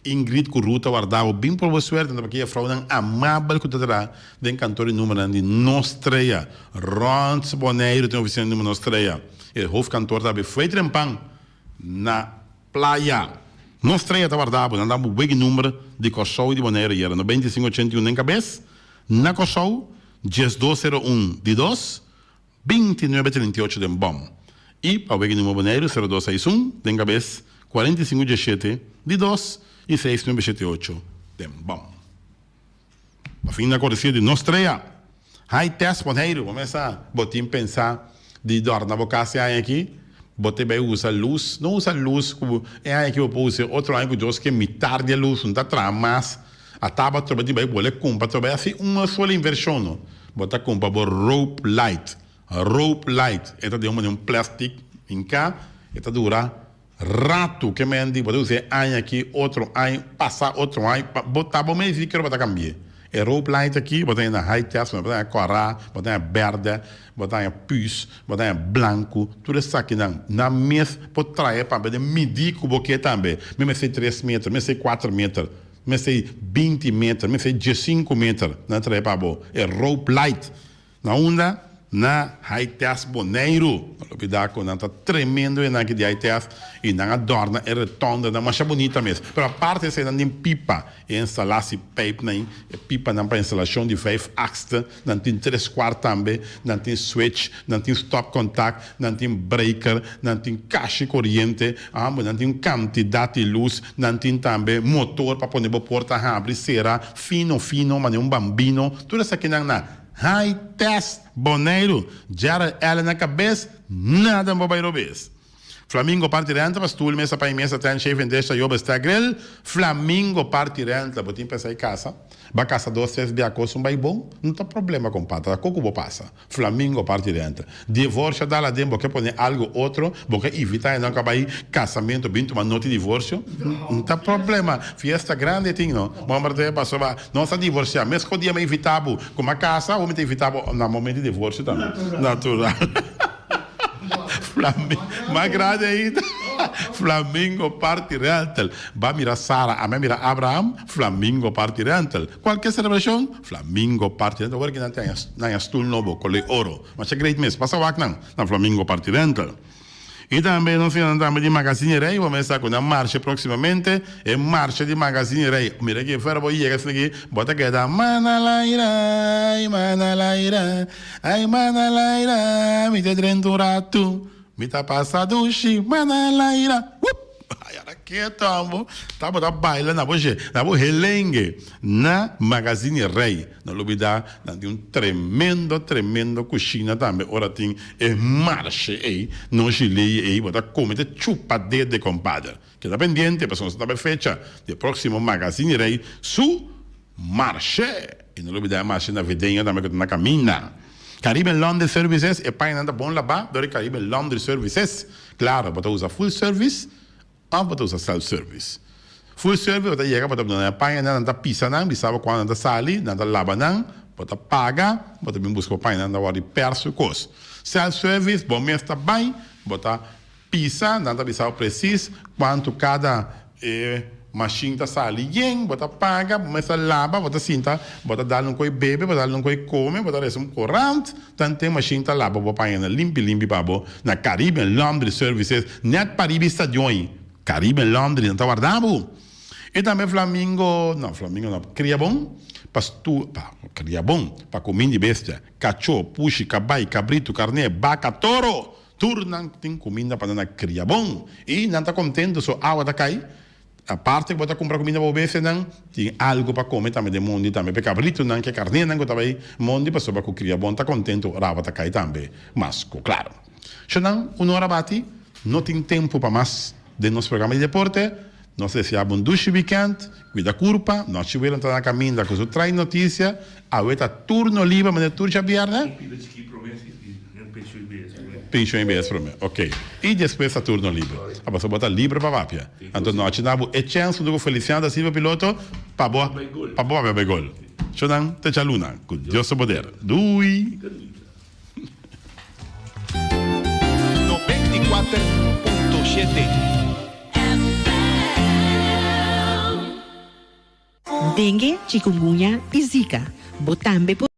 Ingrid ku Ruth ta warda bo bin proba suerte anto pakiya frounan amabel ku ta traha den kantor di numernan di nos trea. Rònt Boneiru tin ofisina di numer nos trea. E hoofdkantoor ta habri fo'i trempan. na Playa. Nos strea ta warda bo, nan da bo wegi number di Kòrsou i di Boneiru yera 95 81 den kabes, na Kòrsou, 12 01 di dos, 29 38 den bòm. I pa wegi number Boneiru, 02 61 den kabes, 45 17 di dos i 6 nuebe shete ocho den bòm. Pa fin na koresí di nos strea. Hai test Boneiru, bo mesa bo tin pensa di dòrna bo kas e aña aki? Bo te bai usa lus? No usa lus ku e aña aki bo por usa e otro aña ku Dios ke mitar di e lus no ta traha mas. A taba trobe di bai bole kumpra trobe hasi un sola invershon no. Bo ta kumpra bo rope light, rope light e ta den un manera un plastic hinká e ta dura Ratu ke men di bo ta usa e aña aki, otro aña, pasa otro aña, pa bo ta bo mes di kero bo ta kambie. E rope light aki bo ta haña na high test, bo ta haña kòrá, bo ta haña bèrdè, bo ta haña püs, bo ta haña blanku, tur esakinan nan mes por trae pa bo den midí ku bo ke tambe. Mi mester tres meter, mi mester kuater meter, mi mester binti meter, mi mester diesinku meter, nan ta trae pa bo e rope light. Na unda? Na High Test Boneiru. No lubida ku nan ta tremendo e nan aki di High Test i nan a dòrna e retondanan masha bunita mes. Pero aparte esei nan tin pipa e instalá si pijpnan, e pipanan pa instalashon di vijf axte, nan tin tres kwart tambe, nan tin switch, nan tin stopcontact, nan tin breaker, nan tin kashi koriente, amo nan tin un kantidat di lus, nan tin tambe motor pa pone bo porta habri sera fino fino manera un bambino, tur esakinan na. High test Boneiru, Gerald Allen na kabes, nada no por bai robes. Flamingo party rental pa stoel, mesa, pan y mesa, tent, chafing dish, tayo, bestek, grill. Flamingo party rental, bo tin pensa y casa? Ba casa dos, tres bia cos un bai bon? No ta problema compadre, ta coco bo pasa. Flamingo party rental. Divorcio dal aden, bo ke pone algo otro, bo ke invita e nan cu a bai casamento bin tuma noti divorcio? No ta problema, fiesta grandi tin no. Homber ta pasobra nos a divorcia, mesco dia mi a invita bo cu mi a casa, awo mi ta invita bo na momento di divorcio tambe. Natural. Flamingo, mas grandi ainda. Flamingo Party Rental. Ba mira Sara, ami a mira Abraham, Flamingo Party Rental. Cualkier celebracion, Flamingo Party Rental. Awor ki nan tin nan stoel nobo, color oro. Masha great mes. Pasa wak nan na Flamingo Party Rental. Y tambe nos tin nan tambe di Magazine Rey, bo mester sa cu nan marcha proximamente, e marcha di Magazine Rey. Mira ki fuera bo yega asina aki, bo ta keda Manalaira, ay Manalaira, ay Manalaira, mi ta drenta un ratu, mi ta pasa dushi, Manalaira, wup! Ay ara keto amo, tabata baila na bo she, na bo helengue na Magazine Rey. No lubida nan tin un tremendo tremendo cushina tambe ora tin e marshe ey no giley ey bo ta come te chupa dede compadre. Keda pendiente pasobra nos ta tab'e fecha di e proximo Magazine Rey su marshe. Y no lubida e marshe navideño tambe cu ta na caminda. Caribbean Laundry Services e pañanan ta bon laba dor di Caribbean Laundry Services. Claro bo ta usa full service. Of bo ta usa self service? Full service bo ta yega bo ta duna e pañanan nan ta pisa nan bisa bo cuando nan ta sali nan ta laba nan bo ta paga bo ta bin busca bo pañanan ta worde pers su cos. Self service bo mes ta bay bo ta pisa nan ta bisa bo precies cuanto cada e machine ta sali yen bo ta paga bo mes ta laba bo ta sinta bo ta dal un coy bebe bo ta dal un coy come bo ta resa un corant Tanten machine ta laba bo pañanan limpi limpi pa bo na Caribbean Laundry Services net pariba e stadion ei. Caribbean Laundry nan ta warda bo. E tambe Flamingo, no Flamingo no, cria bon pa stu pa cria bon pa cuminda di bestia, cacho, pushi, cabai, cabrito, carne, baca, toro, tur nan tin cuminda pa nan na cria bon y nan ta contento so awa ta cay. Aparte ku bo ta kumpra kuminda pa bo bestianan, tin algu pa kome tambe den mondi tambe pa e kabritunan ku e karnénan ku ta bai mondi pasobra ku kria bon ta kontentu ora awa ta kai tambe mas ku klaru. Shonnan, un ora bati, no tin tempu pa mas den nos programa di deporte. Nos ta desea bo un dushi wikènt, kuida kurpa, nochi wela ta na kaminda ku su trai notisia, awe ta turno liber manera tur djabièrnè. Penshon i bes promé, ok. I despues ta turno liber. A pasobra bo ta liber pa papia. Anto nochi na bo e chèns huntu ku Feliciano da Silva piloto pa bo pa bo papia bai gol. Shownan te djaluna. Ku Dios su poder. Dui! 94.7. Dengue, chikungunya i Zika. Bo tambe por.